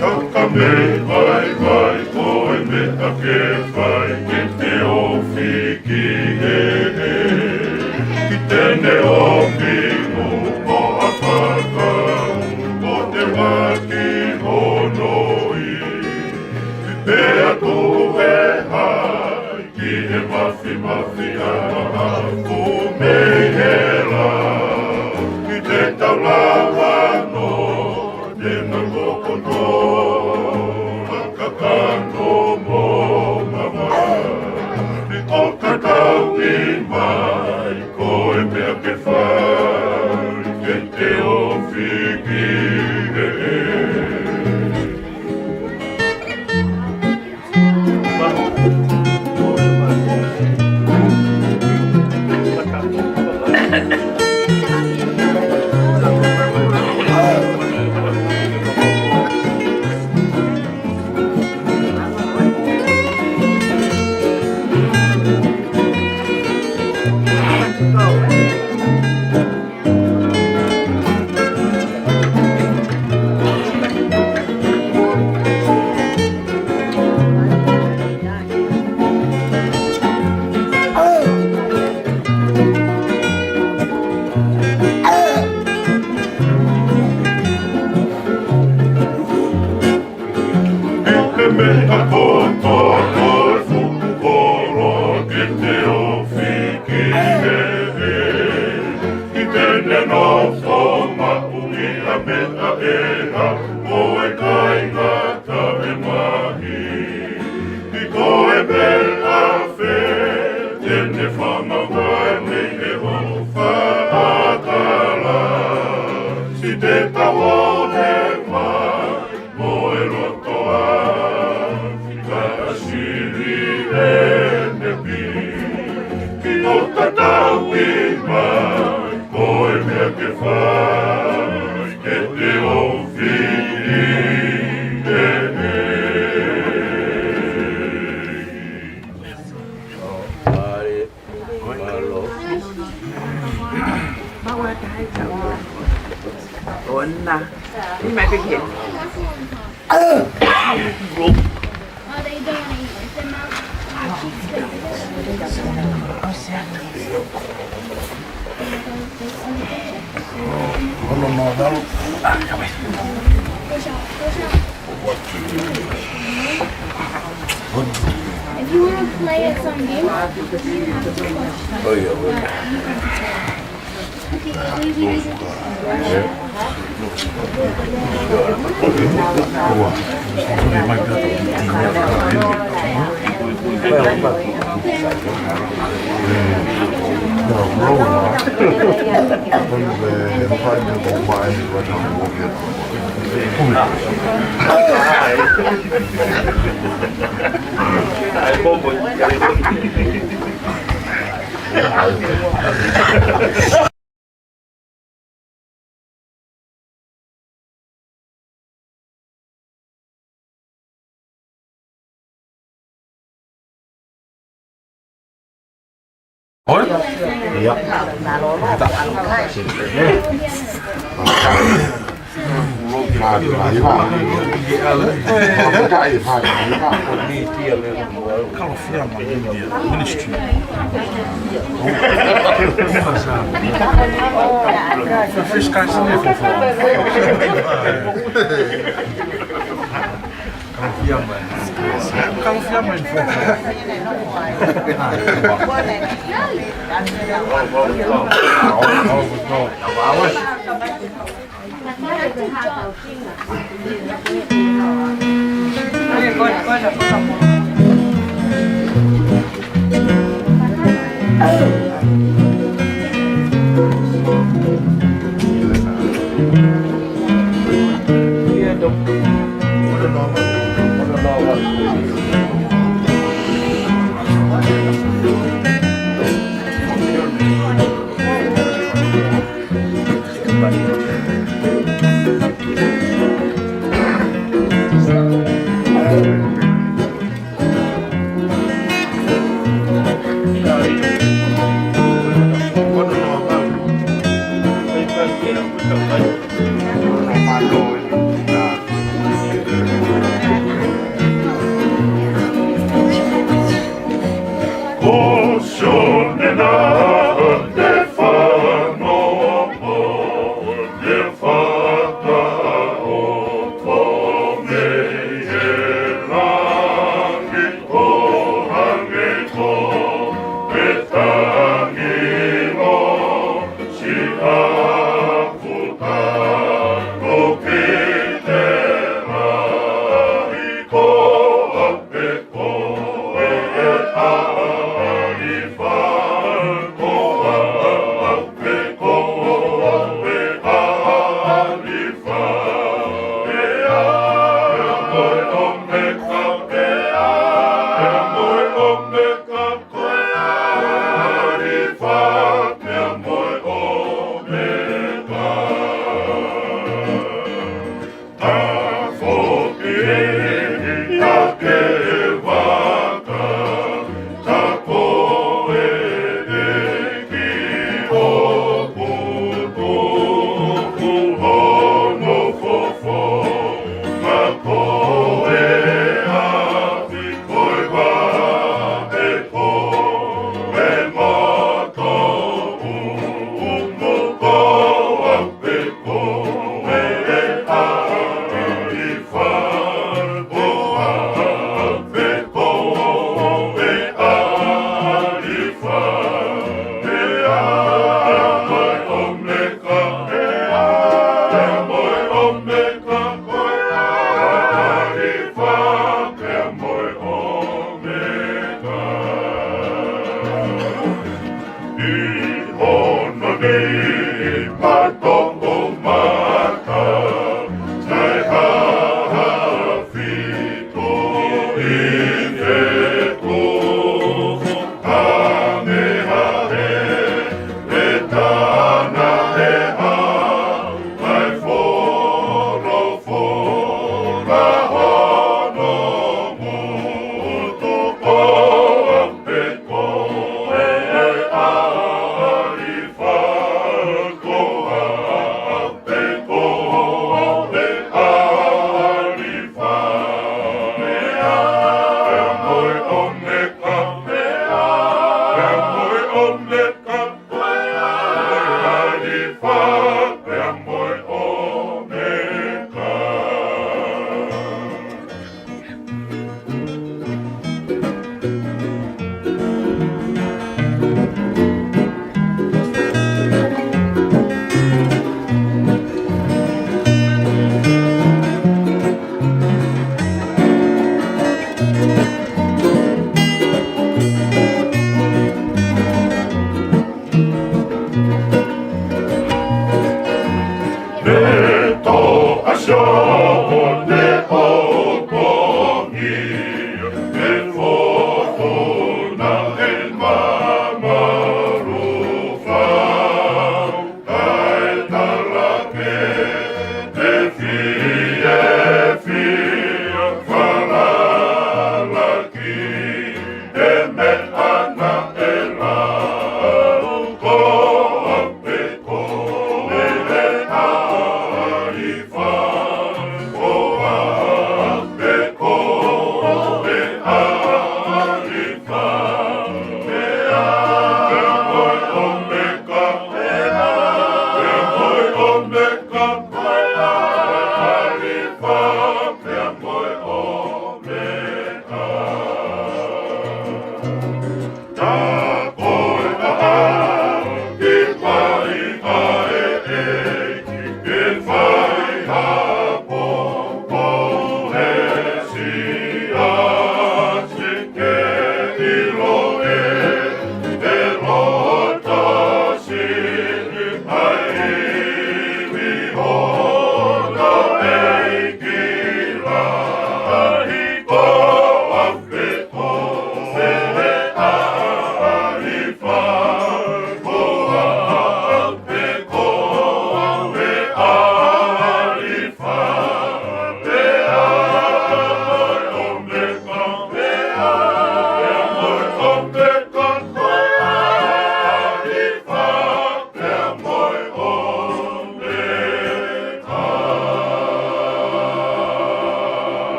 Tau ka mei vaivai, ko e meʻa ke fai, ke te ofi ki he ʻEiki. Te ne ofi mo ʻafaka, ko te vaki hono ʻi. Pea tuʻu e hai ki he mafimafi ʻa e mahafu mei hela. Ki te tau lava noa, te nau lokoto, kakano mo mama. Ni ko ka tau ki mai, ko e meʻa ke fai, ke te ofi ki he ʻEiki. He meʻa kotoa ko e fuʻu koloa ke te ofi ki he ʻEiki. Te ne nofo maʻu ʻi ha meʻa ʻe hā, ko e kāinga taʻemahi. Ko e meʻa fē te ne fakamaau ai mei he ʻofa ʻa e ʻEiki. Siʻi te tau ō mai mo e loto ʻa e fika ʻa Sili Tatau mai, ko e meʻa ke fai, ke te ofi ʻi he Ona. Ni mai peke. If you want to play at some game, you have to play. Oh, yeah, well. Oi? Ia. Kalofiama Media Ministry. First guy, Kalofiama. Kalofiama.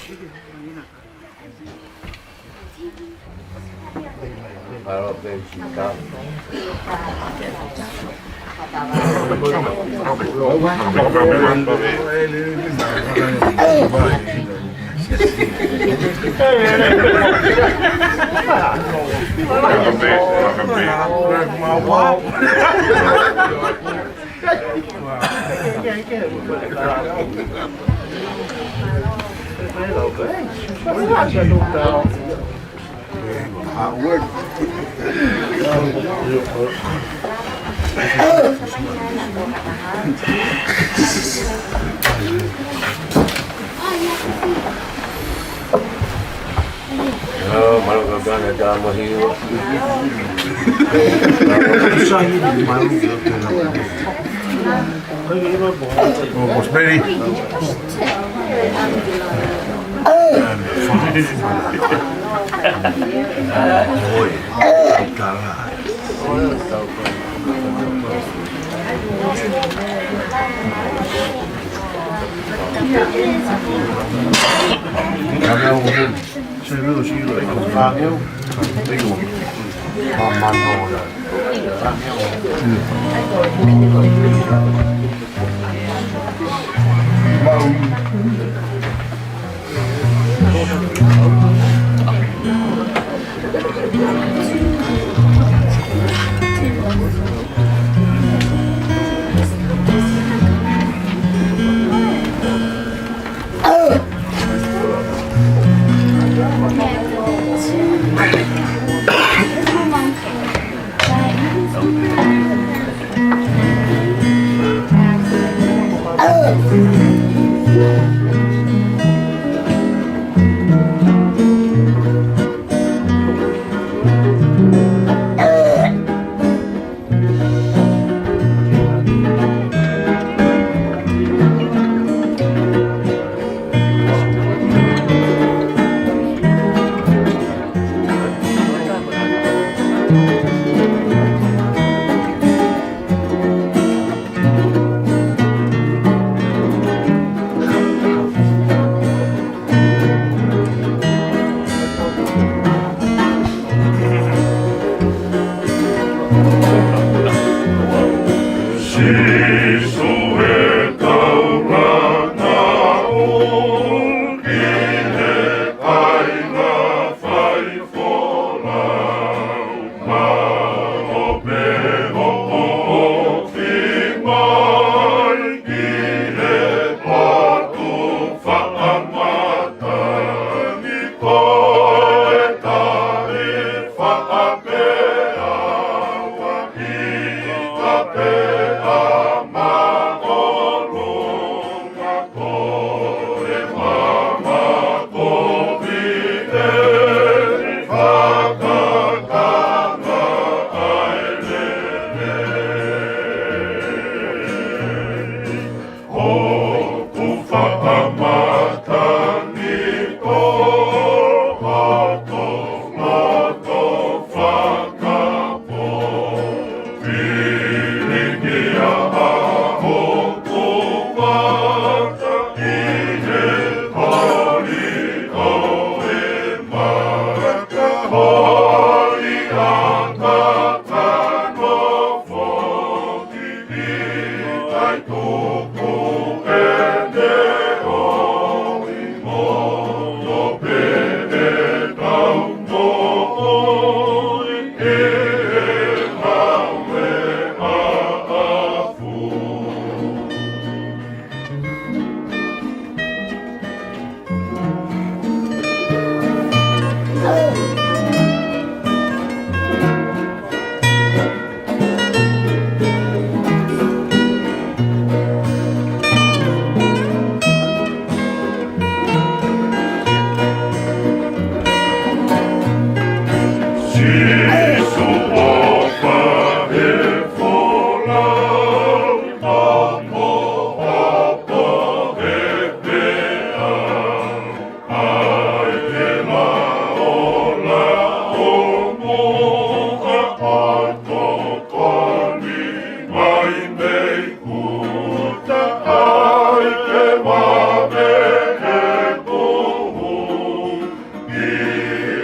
Rosemary.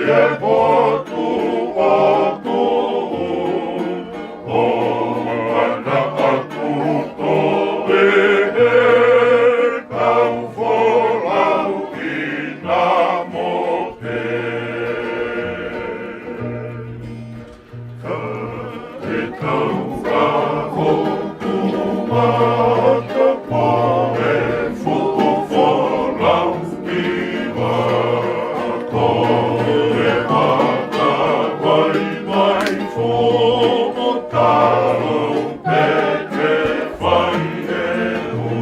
ʻe potu ʻoku ʻoua naʻa ku toe kau folau ʻi na mo pē. Ka te tau ka hoku mata pole fuku folau ʻi ma ko e mata vai mai fo mo talo pe ke fai e hu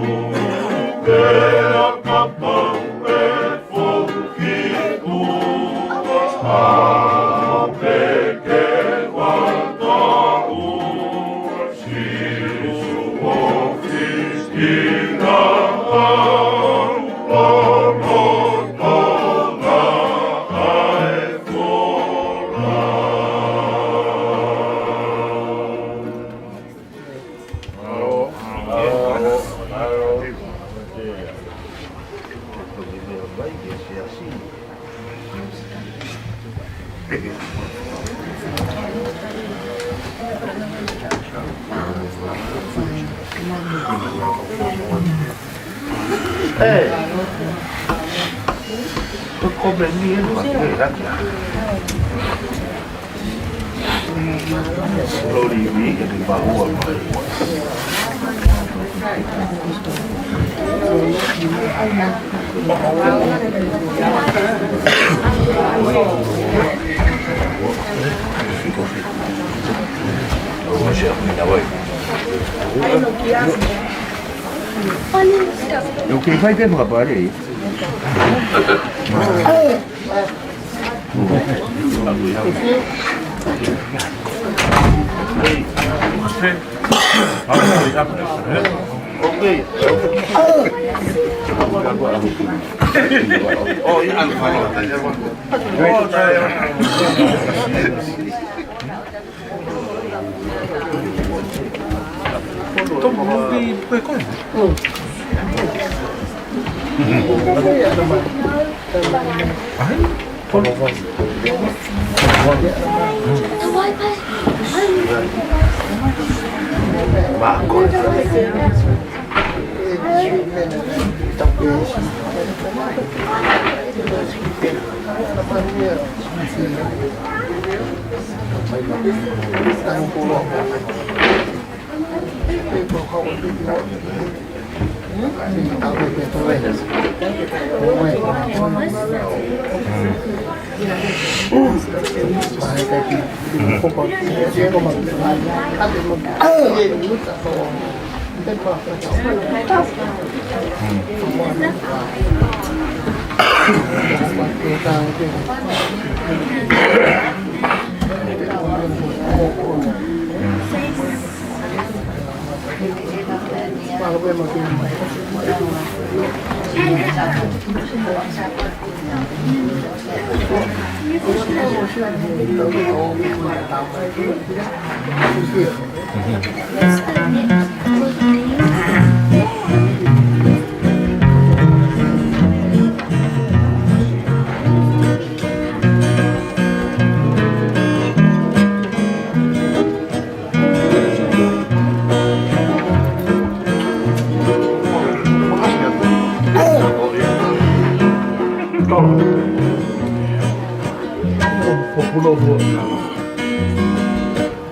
pe a kapau e Eu que vai ver, rapaz, aí.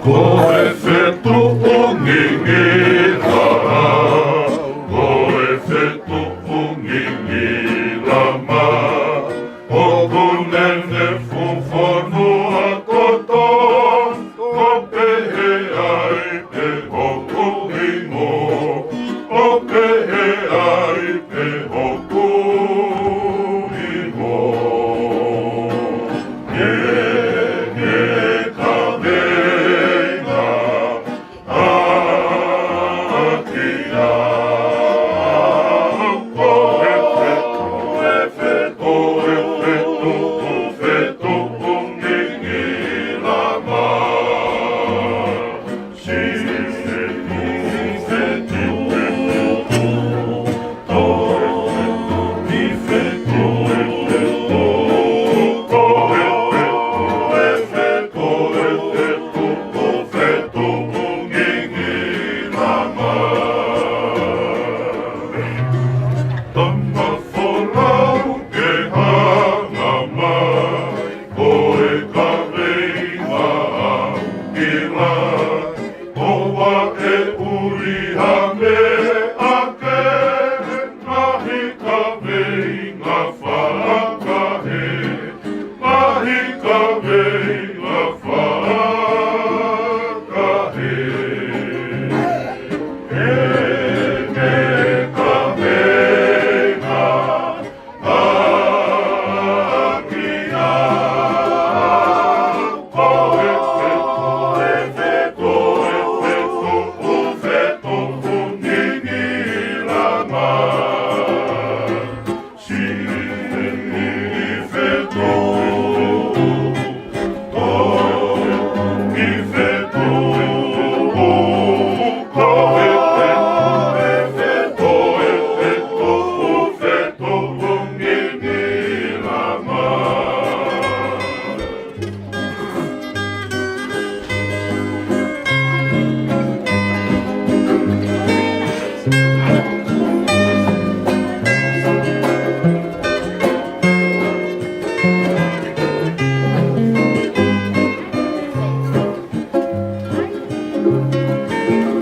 Ko e fetuʻu ngingila, ko e fetuʻu ngingila ma, ʻoku ne ne fufonua kotoa, ʻo pehē ai pē hoku hingoa, ʻo pehē ai pē hoku hingoa. Ke, ke kaveinga, ʻa Fakahe, mahi kaveinga fakahe. Ene kaveinga ʻaki au, ko e fetuʻu, ko e fetuʻu, fetuʻu ngingila mai.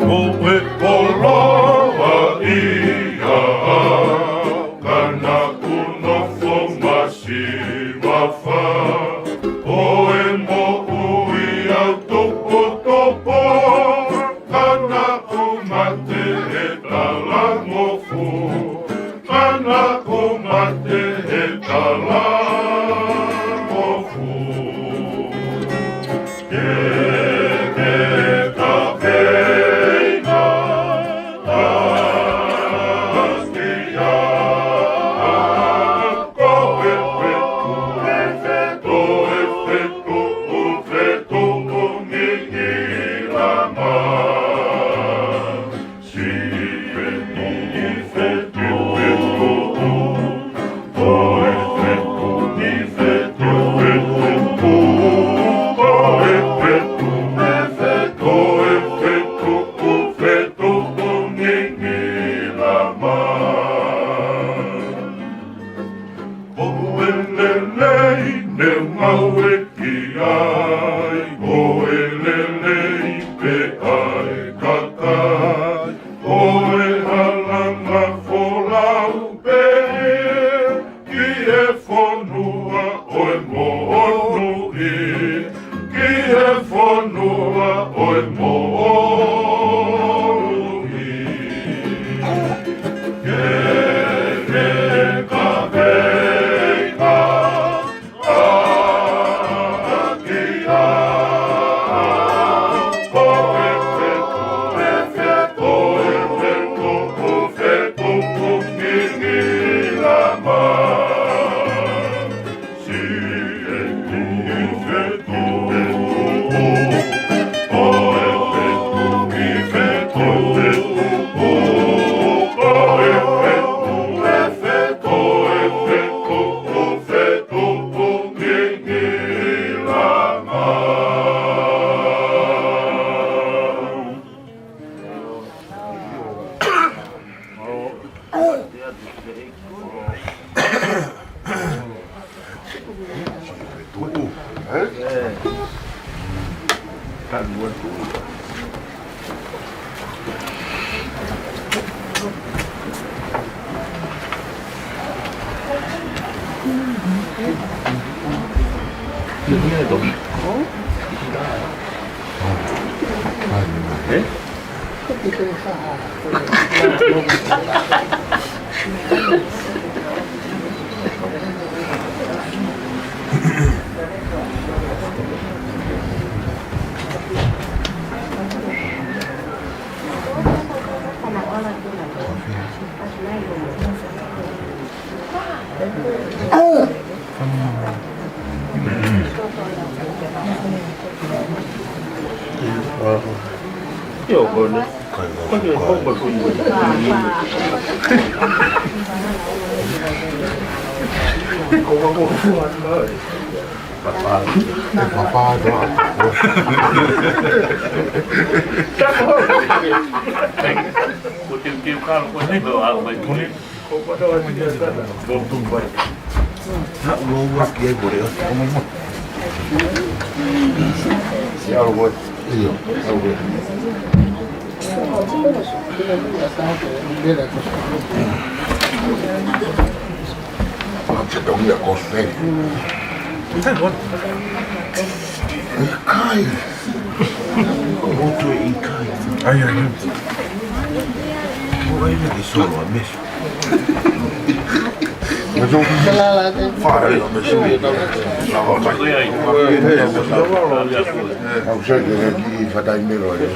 Ko e koloa ia au, ka naʻá ku nofo masiva fā. Ko e moʻui au tuputupu, ka naʻá ku mate he talangofu. Ka naʻá ku mate he talangofu. Ke ke kaveinga ʻaki au, ko e fetuʻu, ko e fetuʻu, fetuʻu ngingila mai. Ko e lelei ne u ngāue ki ai, ko e lelei pē ʻa e kakai, ko e halanga folau pē ki he fonua ʻo e moʻui, ki he fonua ʻo e moʻui. Ke ke kaveinga ʻaki au, ko e fetuʻu, ko e fetuʻu, ko e fetuʻu ngingila mai. Se tongi a kose. ʻIkai. ʻOku ʻikai. Ai, ai, ai. ʻOku ʻikai ke solo a meso. Meso. Fai a meso. Au sai ke ki fatai melo e.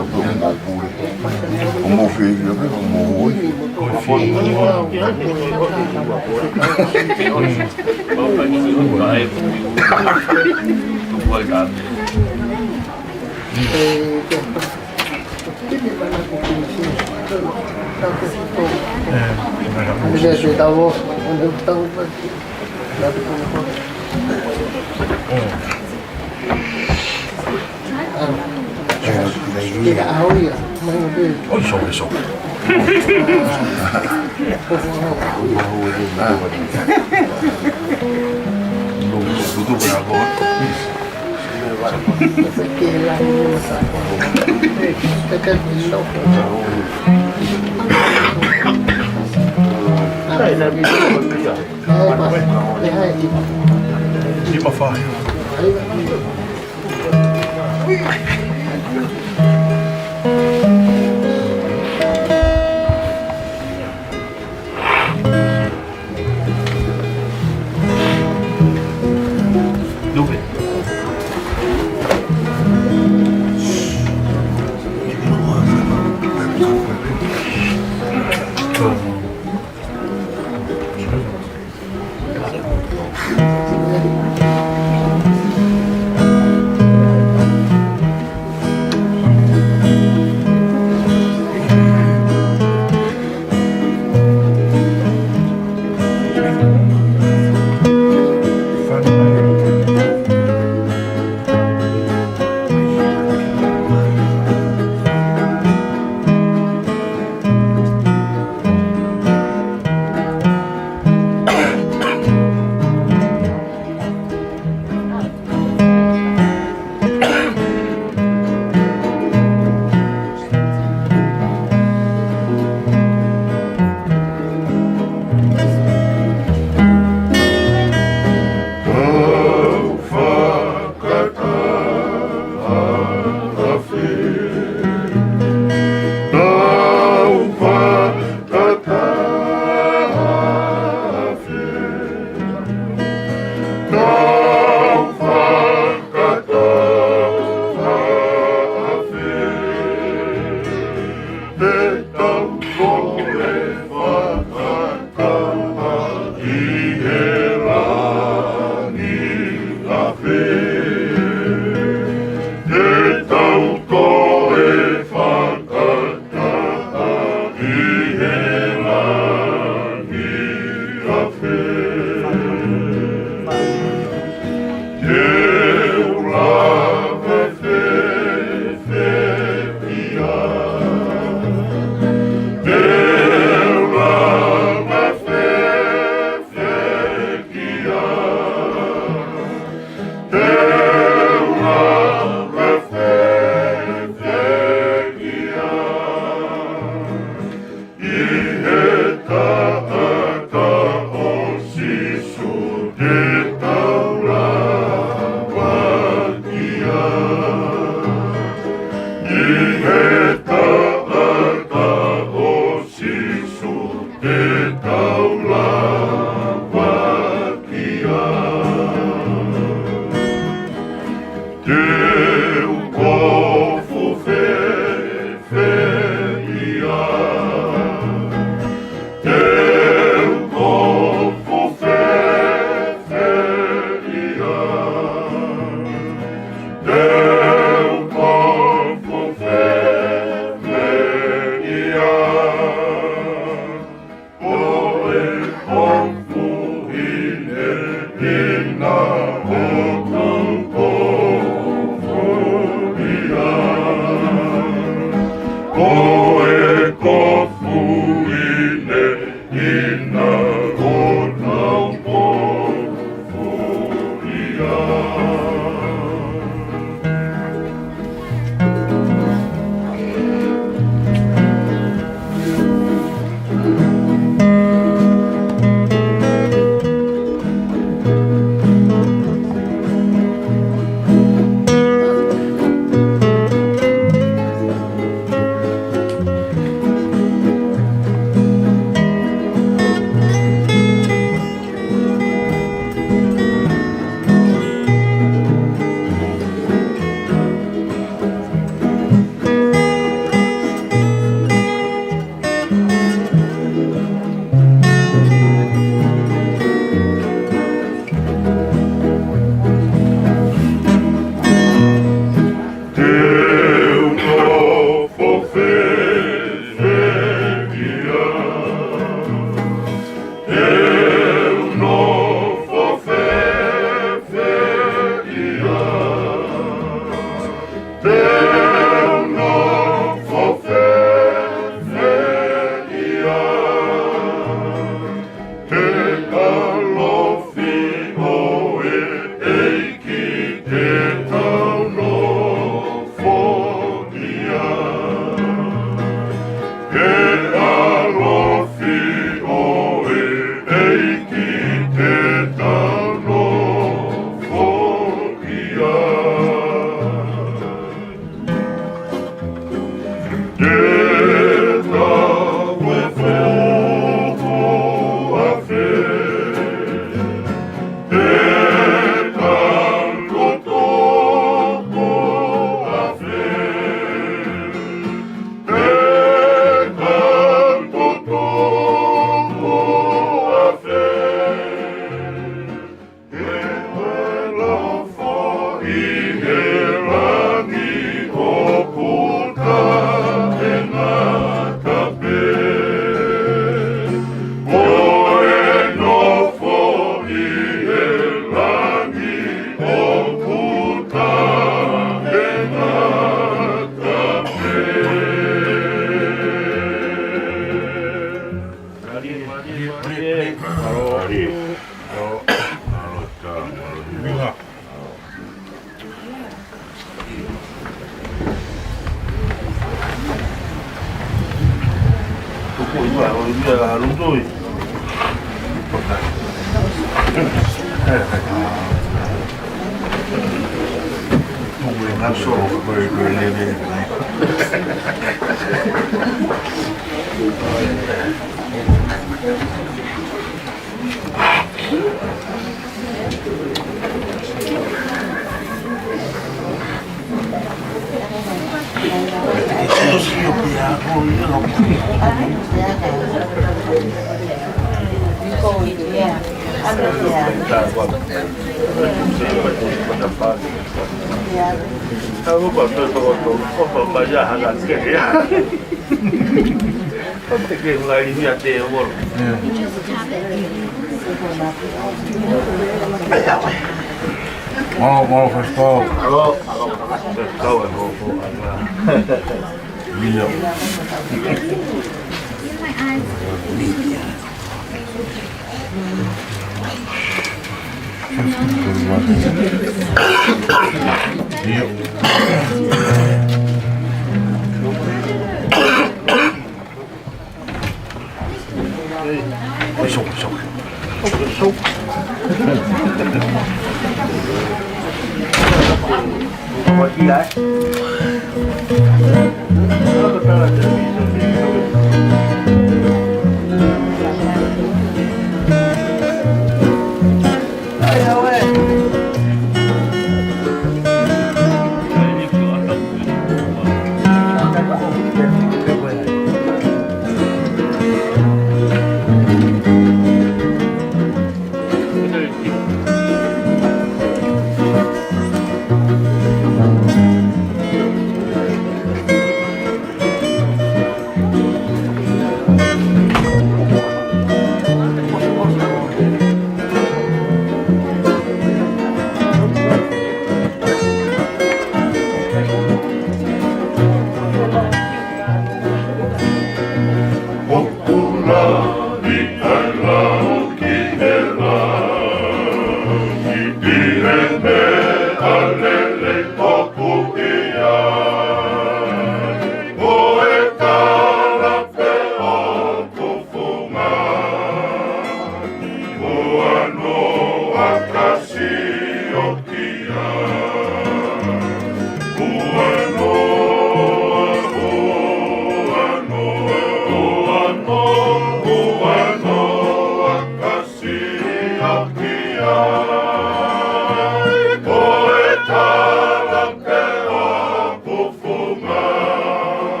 Ko e tala pē ʻoku fungani,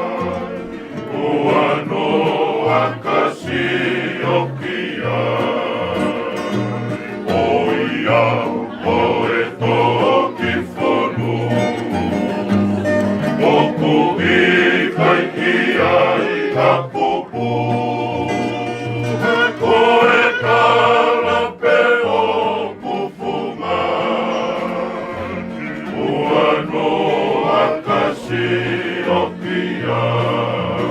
ua noa ka sio ki ai. ʻOiauē, ko e toki fonu ʻoku ʻikai ʻi ai ha pupu. Ko e tala pē ʻoku fungani, ua noa ka sio ki ai.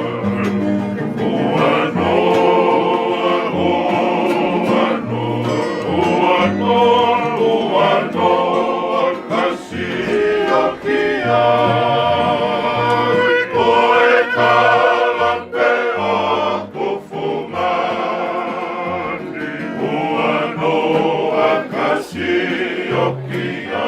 Ua noa, ua noa, ua noa, ua noa ka sio ki ai. Ko e tala pē ʻoku fungani, ua noa ka sio ki ai.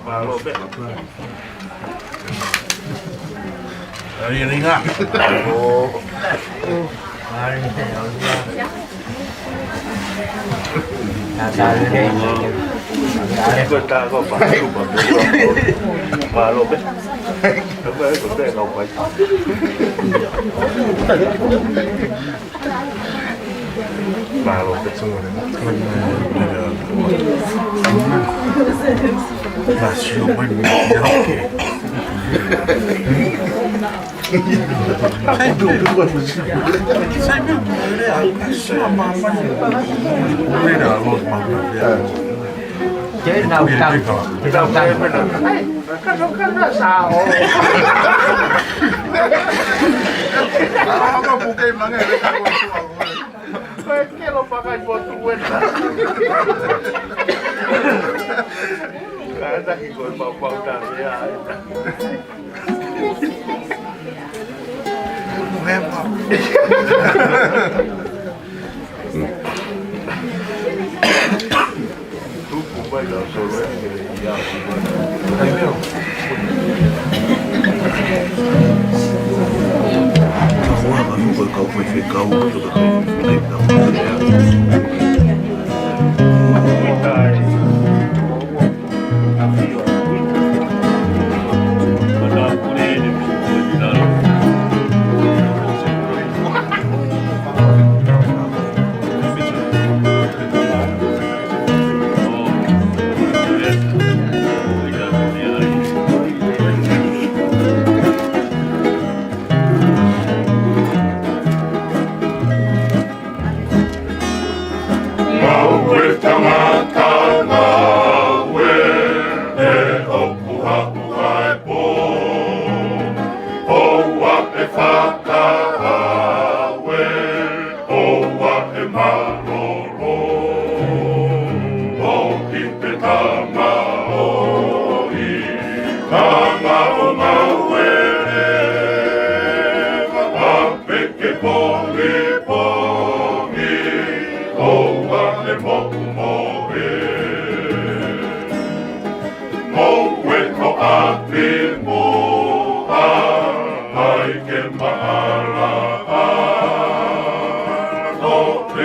Mālō pē. Ai, ringa. Mālō pē. Mālō pē. Mālō pē. Ko e kelo pakai ko tuena. Kātaki ko e paupau tāpea. Moʻu moʻe, moʻu e ko ʻapi moʻa, ʻai ke maʻalaʻa, ko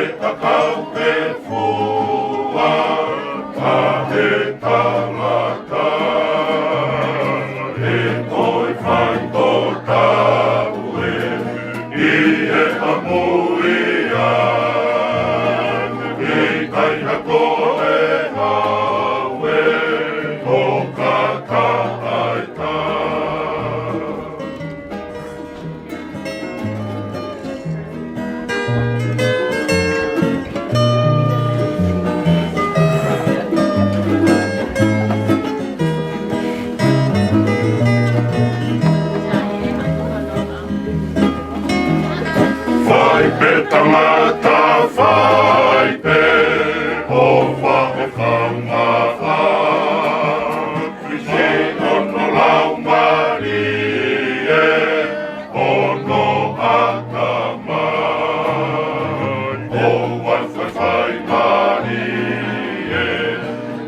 e kakau ke fua, ka he talata, he ko e faitotau ē, ʻi he ʻamui ā, ʻikai ha ko e hau ē, ʻo ka ka ʻai ka. Fai pē tangata, fai pē, ʻo fai e fanga fai. Ki hono laumālie, hono ʻatamai, ʻoua faifai mālie,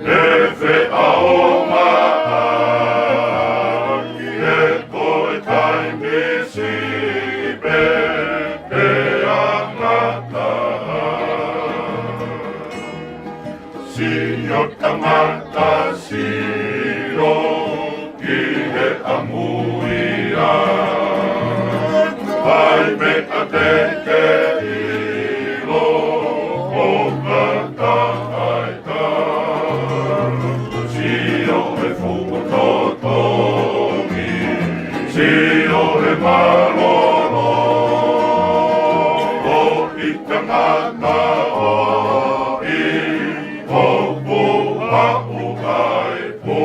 ʻe feʻao maʻa, ʻe ko e taimi siʻi pē, ʻe angata. Sio tangata sio ki he ʻamui ā. Fai meʻa te ke ʻilo ʻo ka ka ʻai ka. Sio he fuʻu totongi, sio he mālōlō, ʻo i tangata ʻo i ʻo pō haʻu ai pō.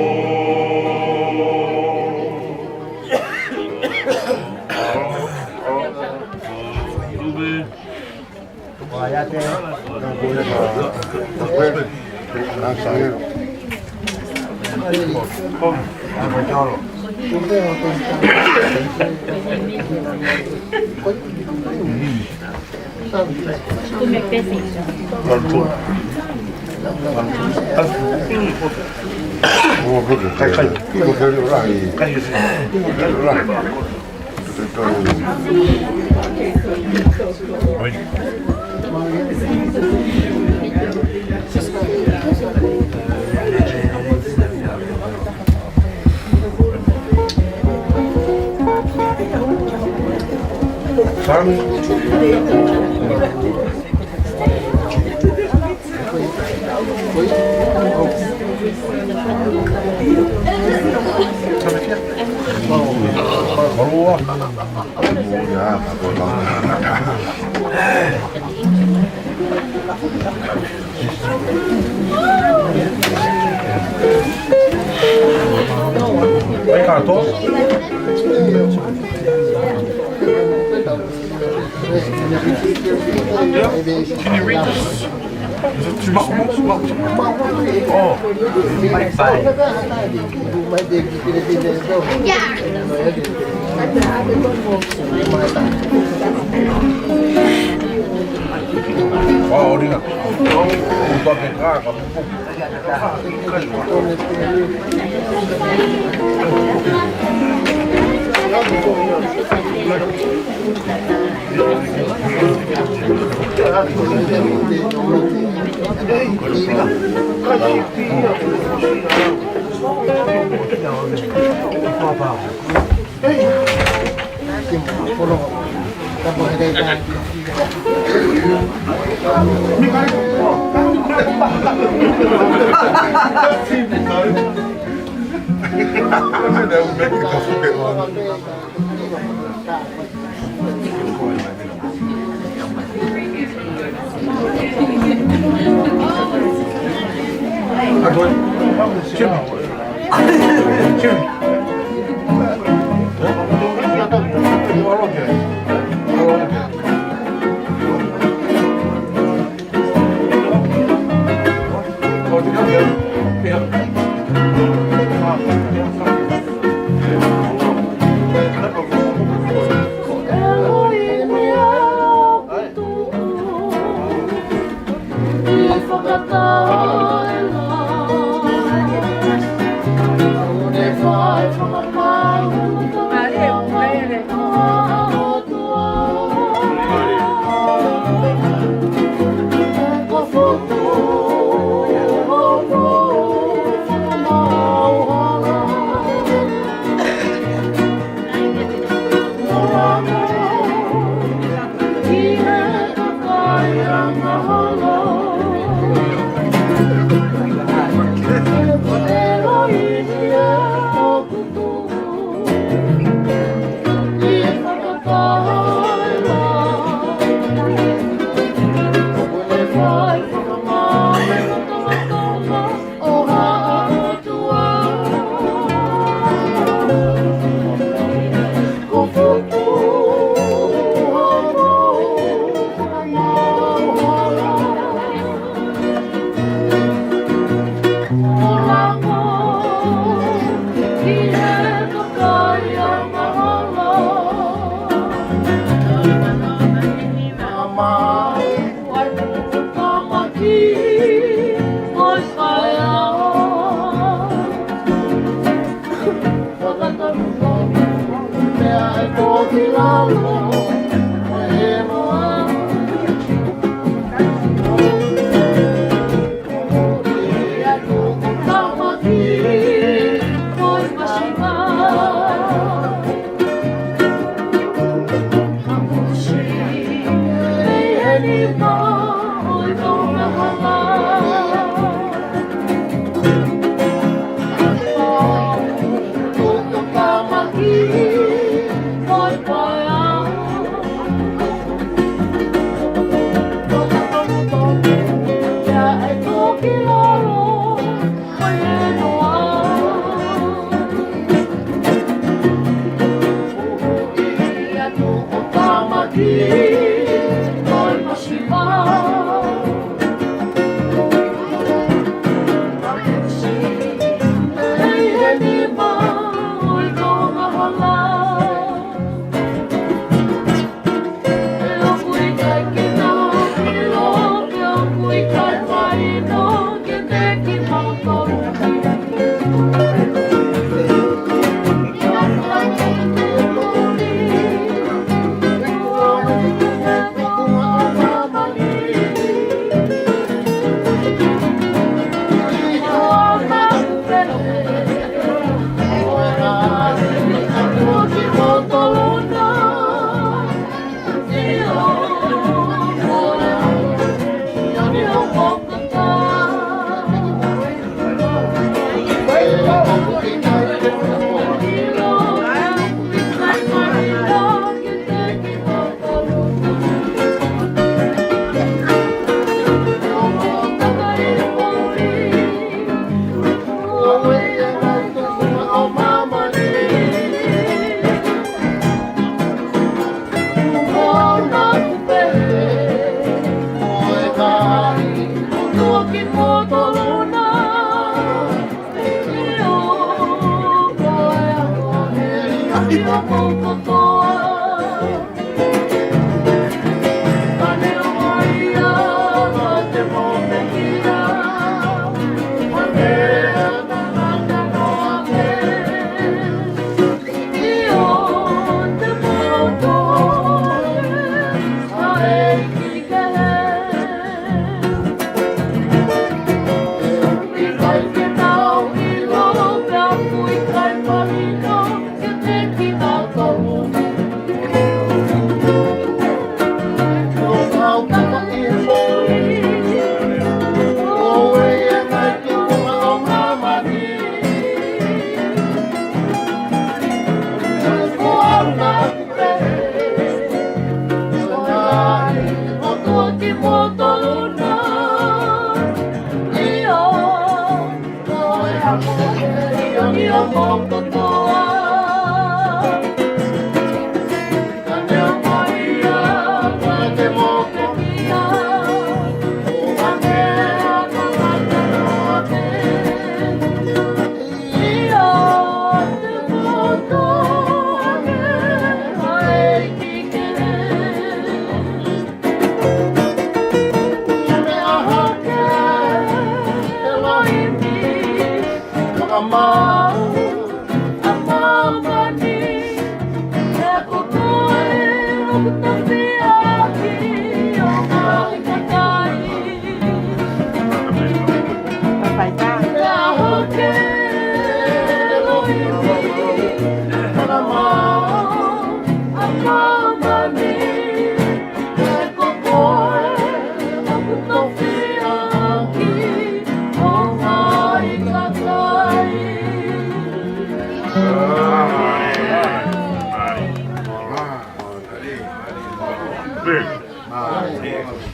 Can you read this? Tu m'as, m'as, m'as. Oh. Bye bye. Oh, ʻo ringa. ʻO toki kākā.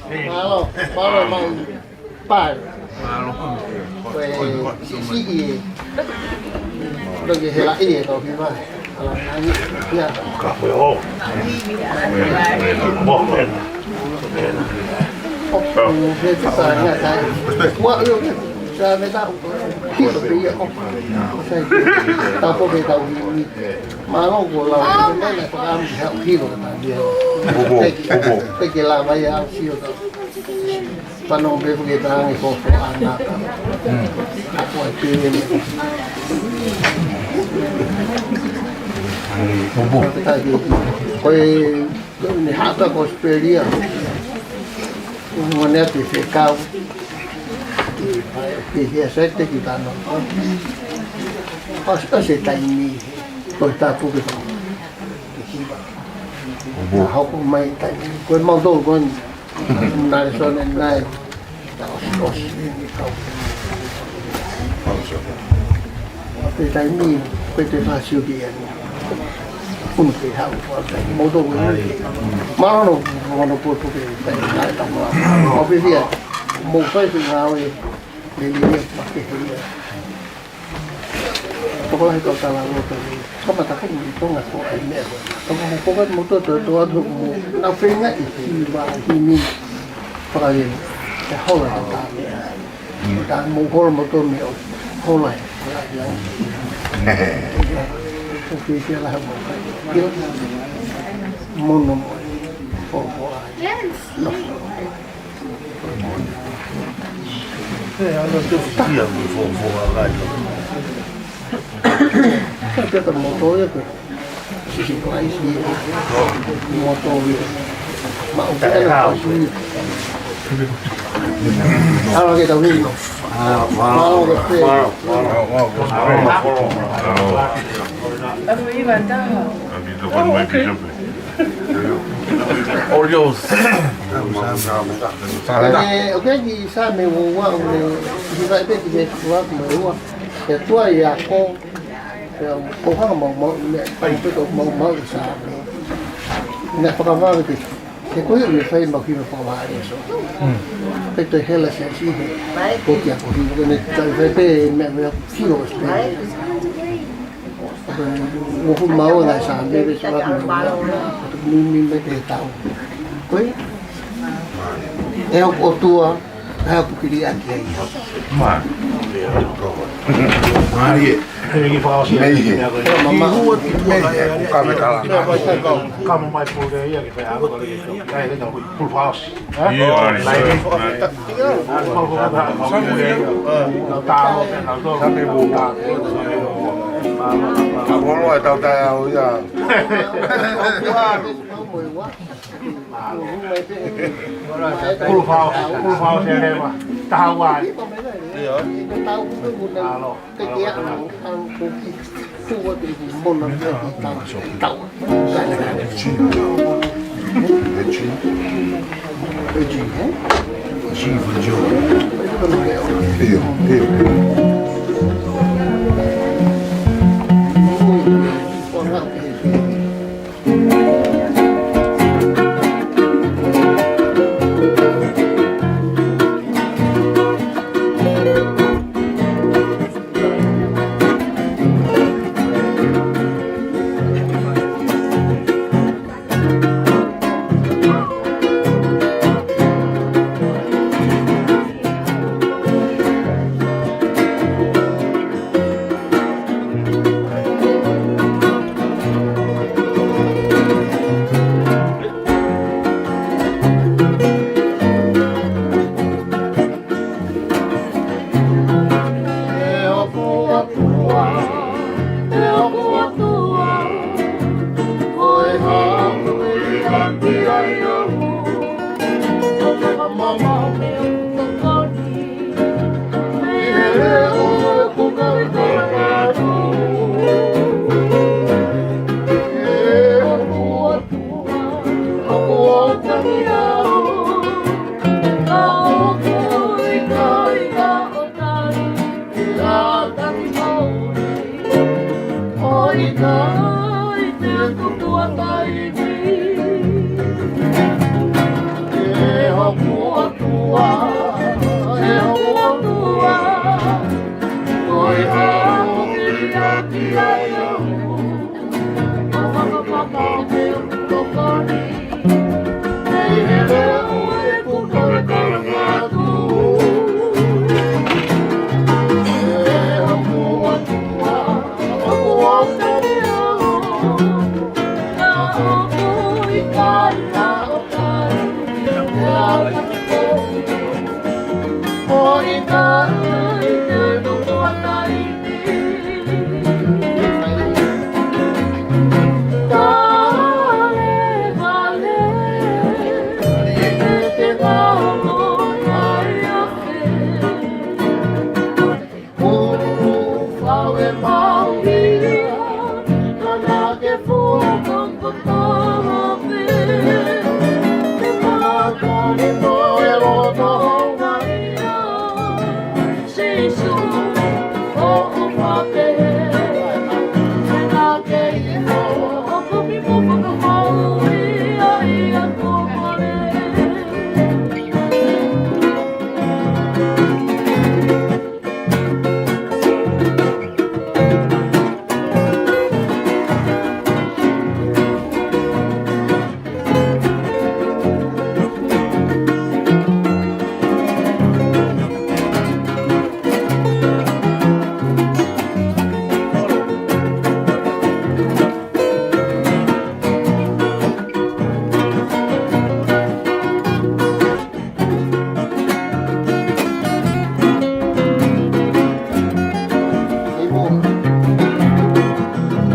Mālō, mālō, mālō. Ko e siʻisiʻi ē. Loki hela ʻi he kau hiva. Ala nani, ia. Ka ko e o. Mo. He te sa nga tai. Ua, ua, ua. Sa me ta. Hilo pe ia ko. Sa i. Ta po ke tau himi. Mālō ko lau. Ko e mena ko am hilo ta dia. Opo, opo. Pe ke la vai a sio ta. Fano be fuke tangi ko ko ana. Ako e pili. Opo. Ko e, ko e ne hata ko Australia. Mo ne ati fekau. Ki he sete ki tano. Os, os e taimi. Ko e tapu ke tano. Opo. Hoko mai taimi. Ko e mau tau ko e Nai sone nai. Ta osi, osi, ni kau. Pe taimi, pe te fāsio ki eni. Unu pe hau, pe taimi, mo tō ko eni. Mālō, mālō po po pe, pe, nai ta mo. Mo pe fia, mo fai pe ngāue, le le le, ma ke he ia. Tokolahi kau tala loto ni. Kamata ko mi tonga ko ai meʻa ko. Toko mo ko mo to to to atu mo. Na fenga i ki ma himi. Fakale. Te hola ta ta meʻa. Ta mo hola mo to meʻa. Hola e. Ko ke ke la mo. Kila. Mono mo. Ko ko ai. Yes. No. Ē, ana te fikia mo fo fo a lai. Ka te ta moto ia ke. Sisi ko ai si. Moto ia. Ma o te na ko si. Ala ke ta wini. Ah, wow. Wow, wow. Wow, wow. Wow, wow. Wow, wow. Wow, wow. Wow, wow. Wow, wow. Oreos. Ē, ʻoku ʻi ai e Saame ua ua, ʻoku ne hiva ʻi he pē ki he ua mo e ua. ʻE tua ia ko, ʻe ko hanga mau, mau, meʻa, pau pē ko mau, mau ʻi Saame. Meʻa fakavave ke, ke ko ia ʻoku ne fai mau hiva fakavave so. Pē toe hela se si he, ko kia ko hiva, ko ne tau fai pē, meʻa, meʻa, hiva ko se pē. Ua fu mau na sa mele sa la mele. Mi mi me te tau. Ko e. ʻE ʻOtua, ʻe ʻOtua kili ʻaki ai. Ma. Marie. Mei he. Mama. Mei he. Ka me tala. Kamo mai pule ia ke fai ako. Kai le tau. Full house. ʻIo, ʻai. Ka holo e tau tae au ia. Full house, full house e leva. Taha ua. ʻIo. Alo. Kai te tuku a taimi. ʻE hoku ʻOtua, ʻe hoku ʻOtua, ko e hā hoʻo liʻaki ai au? Ko e fakapapau te u tokoni. ʻE hele ʻo e kuka me kalanga atu. ʻE hoku ʻOtua, ʻoku ou tali au. Ka ʻoku ʻikai haʻo kai, ʻe ala ki koe. Ko e kai te tuku a taimi. Ka leva leva, ʻe te ngalo ai afe. Ulu fale mau ia, ka naʻa ke fuʻu koko tala pē. Te mātani no e loto honga ia, Sīsū, ʻoku ou pehē, ʻe naʻa ke ʻilo, ʻoku ou kumi mo fakamaau ia, ia ko mole.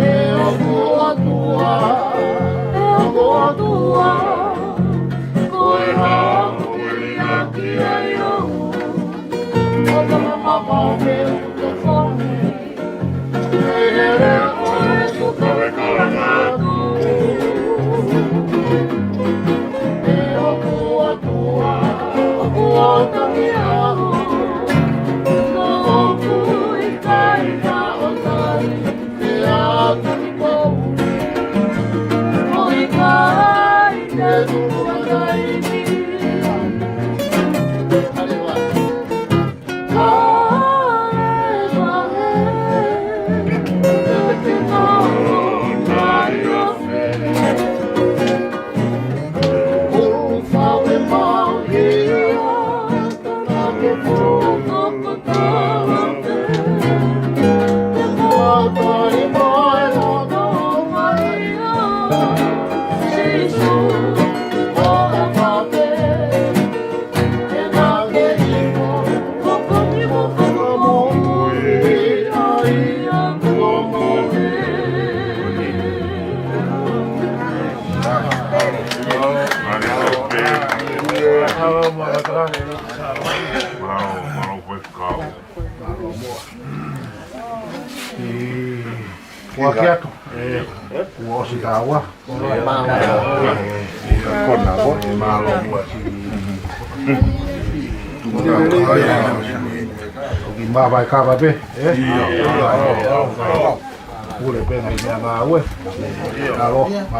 ʻE hoku ʻOtua, ʻe hoku ʻOtua, ko e hā hoʻo liʻaki ai au? Ko e fakapapau te u tokoni. Mālō, mālō, mālō, mālō. Uaki atu. Ua ʻosi taua. Kona ko. Ki mavae kava pē. Kule pē ngai mea ngāue. Mālō, mālō.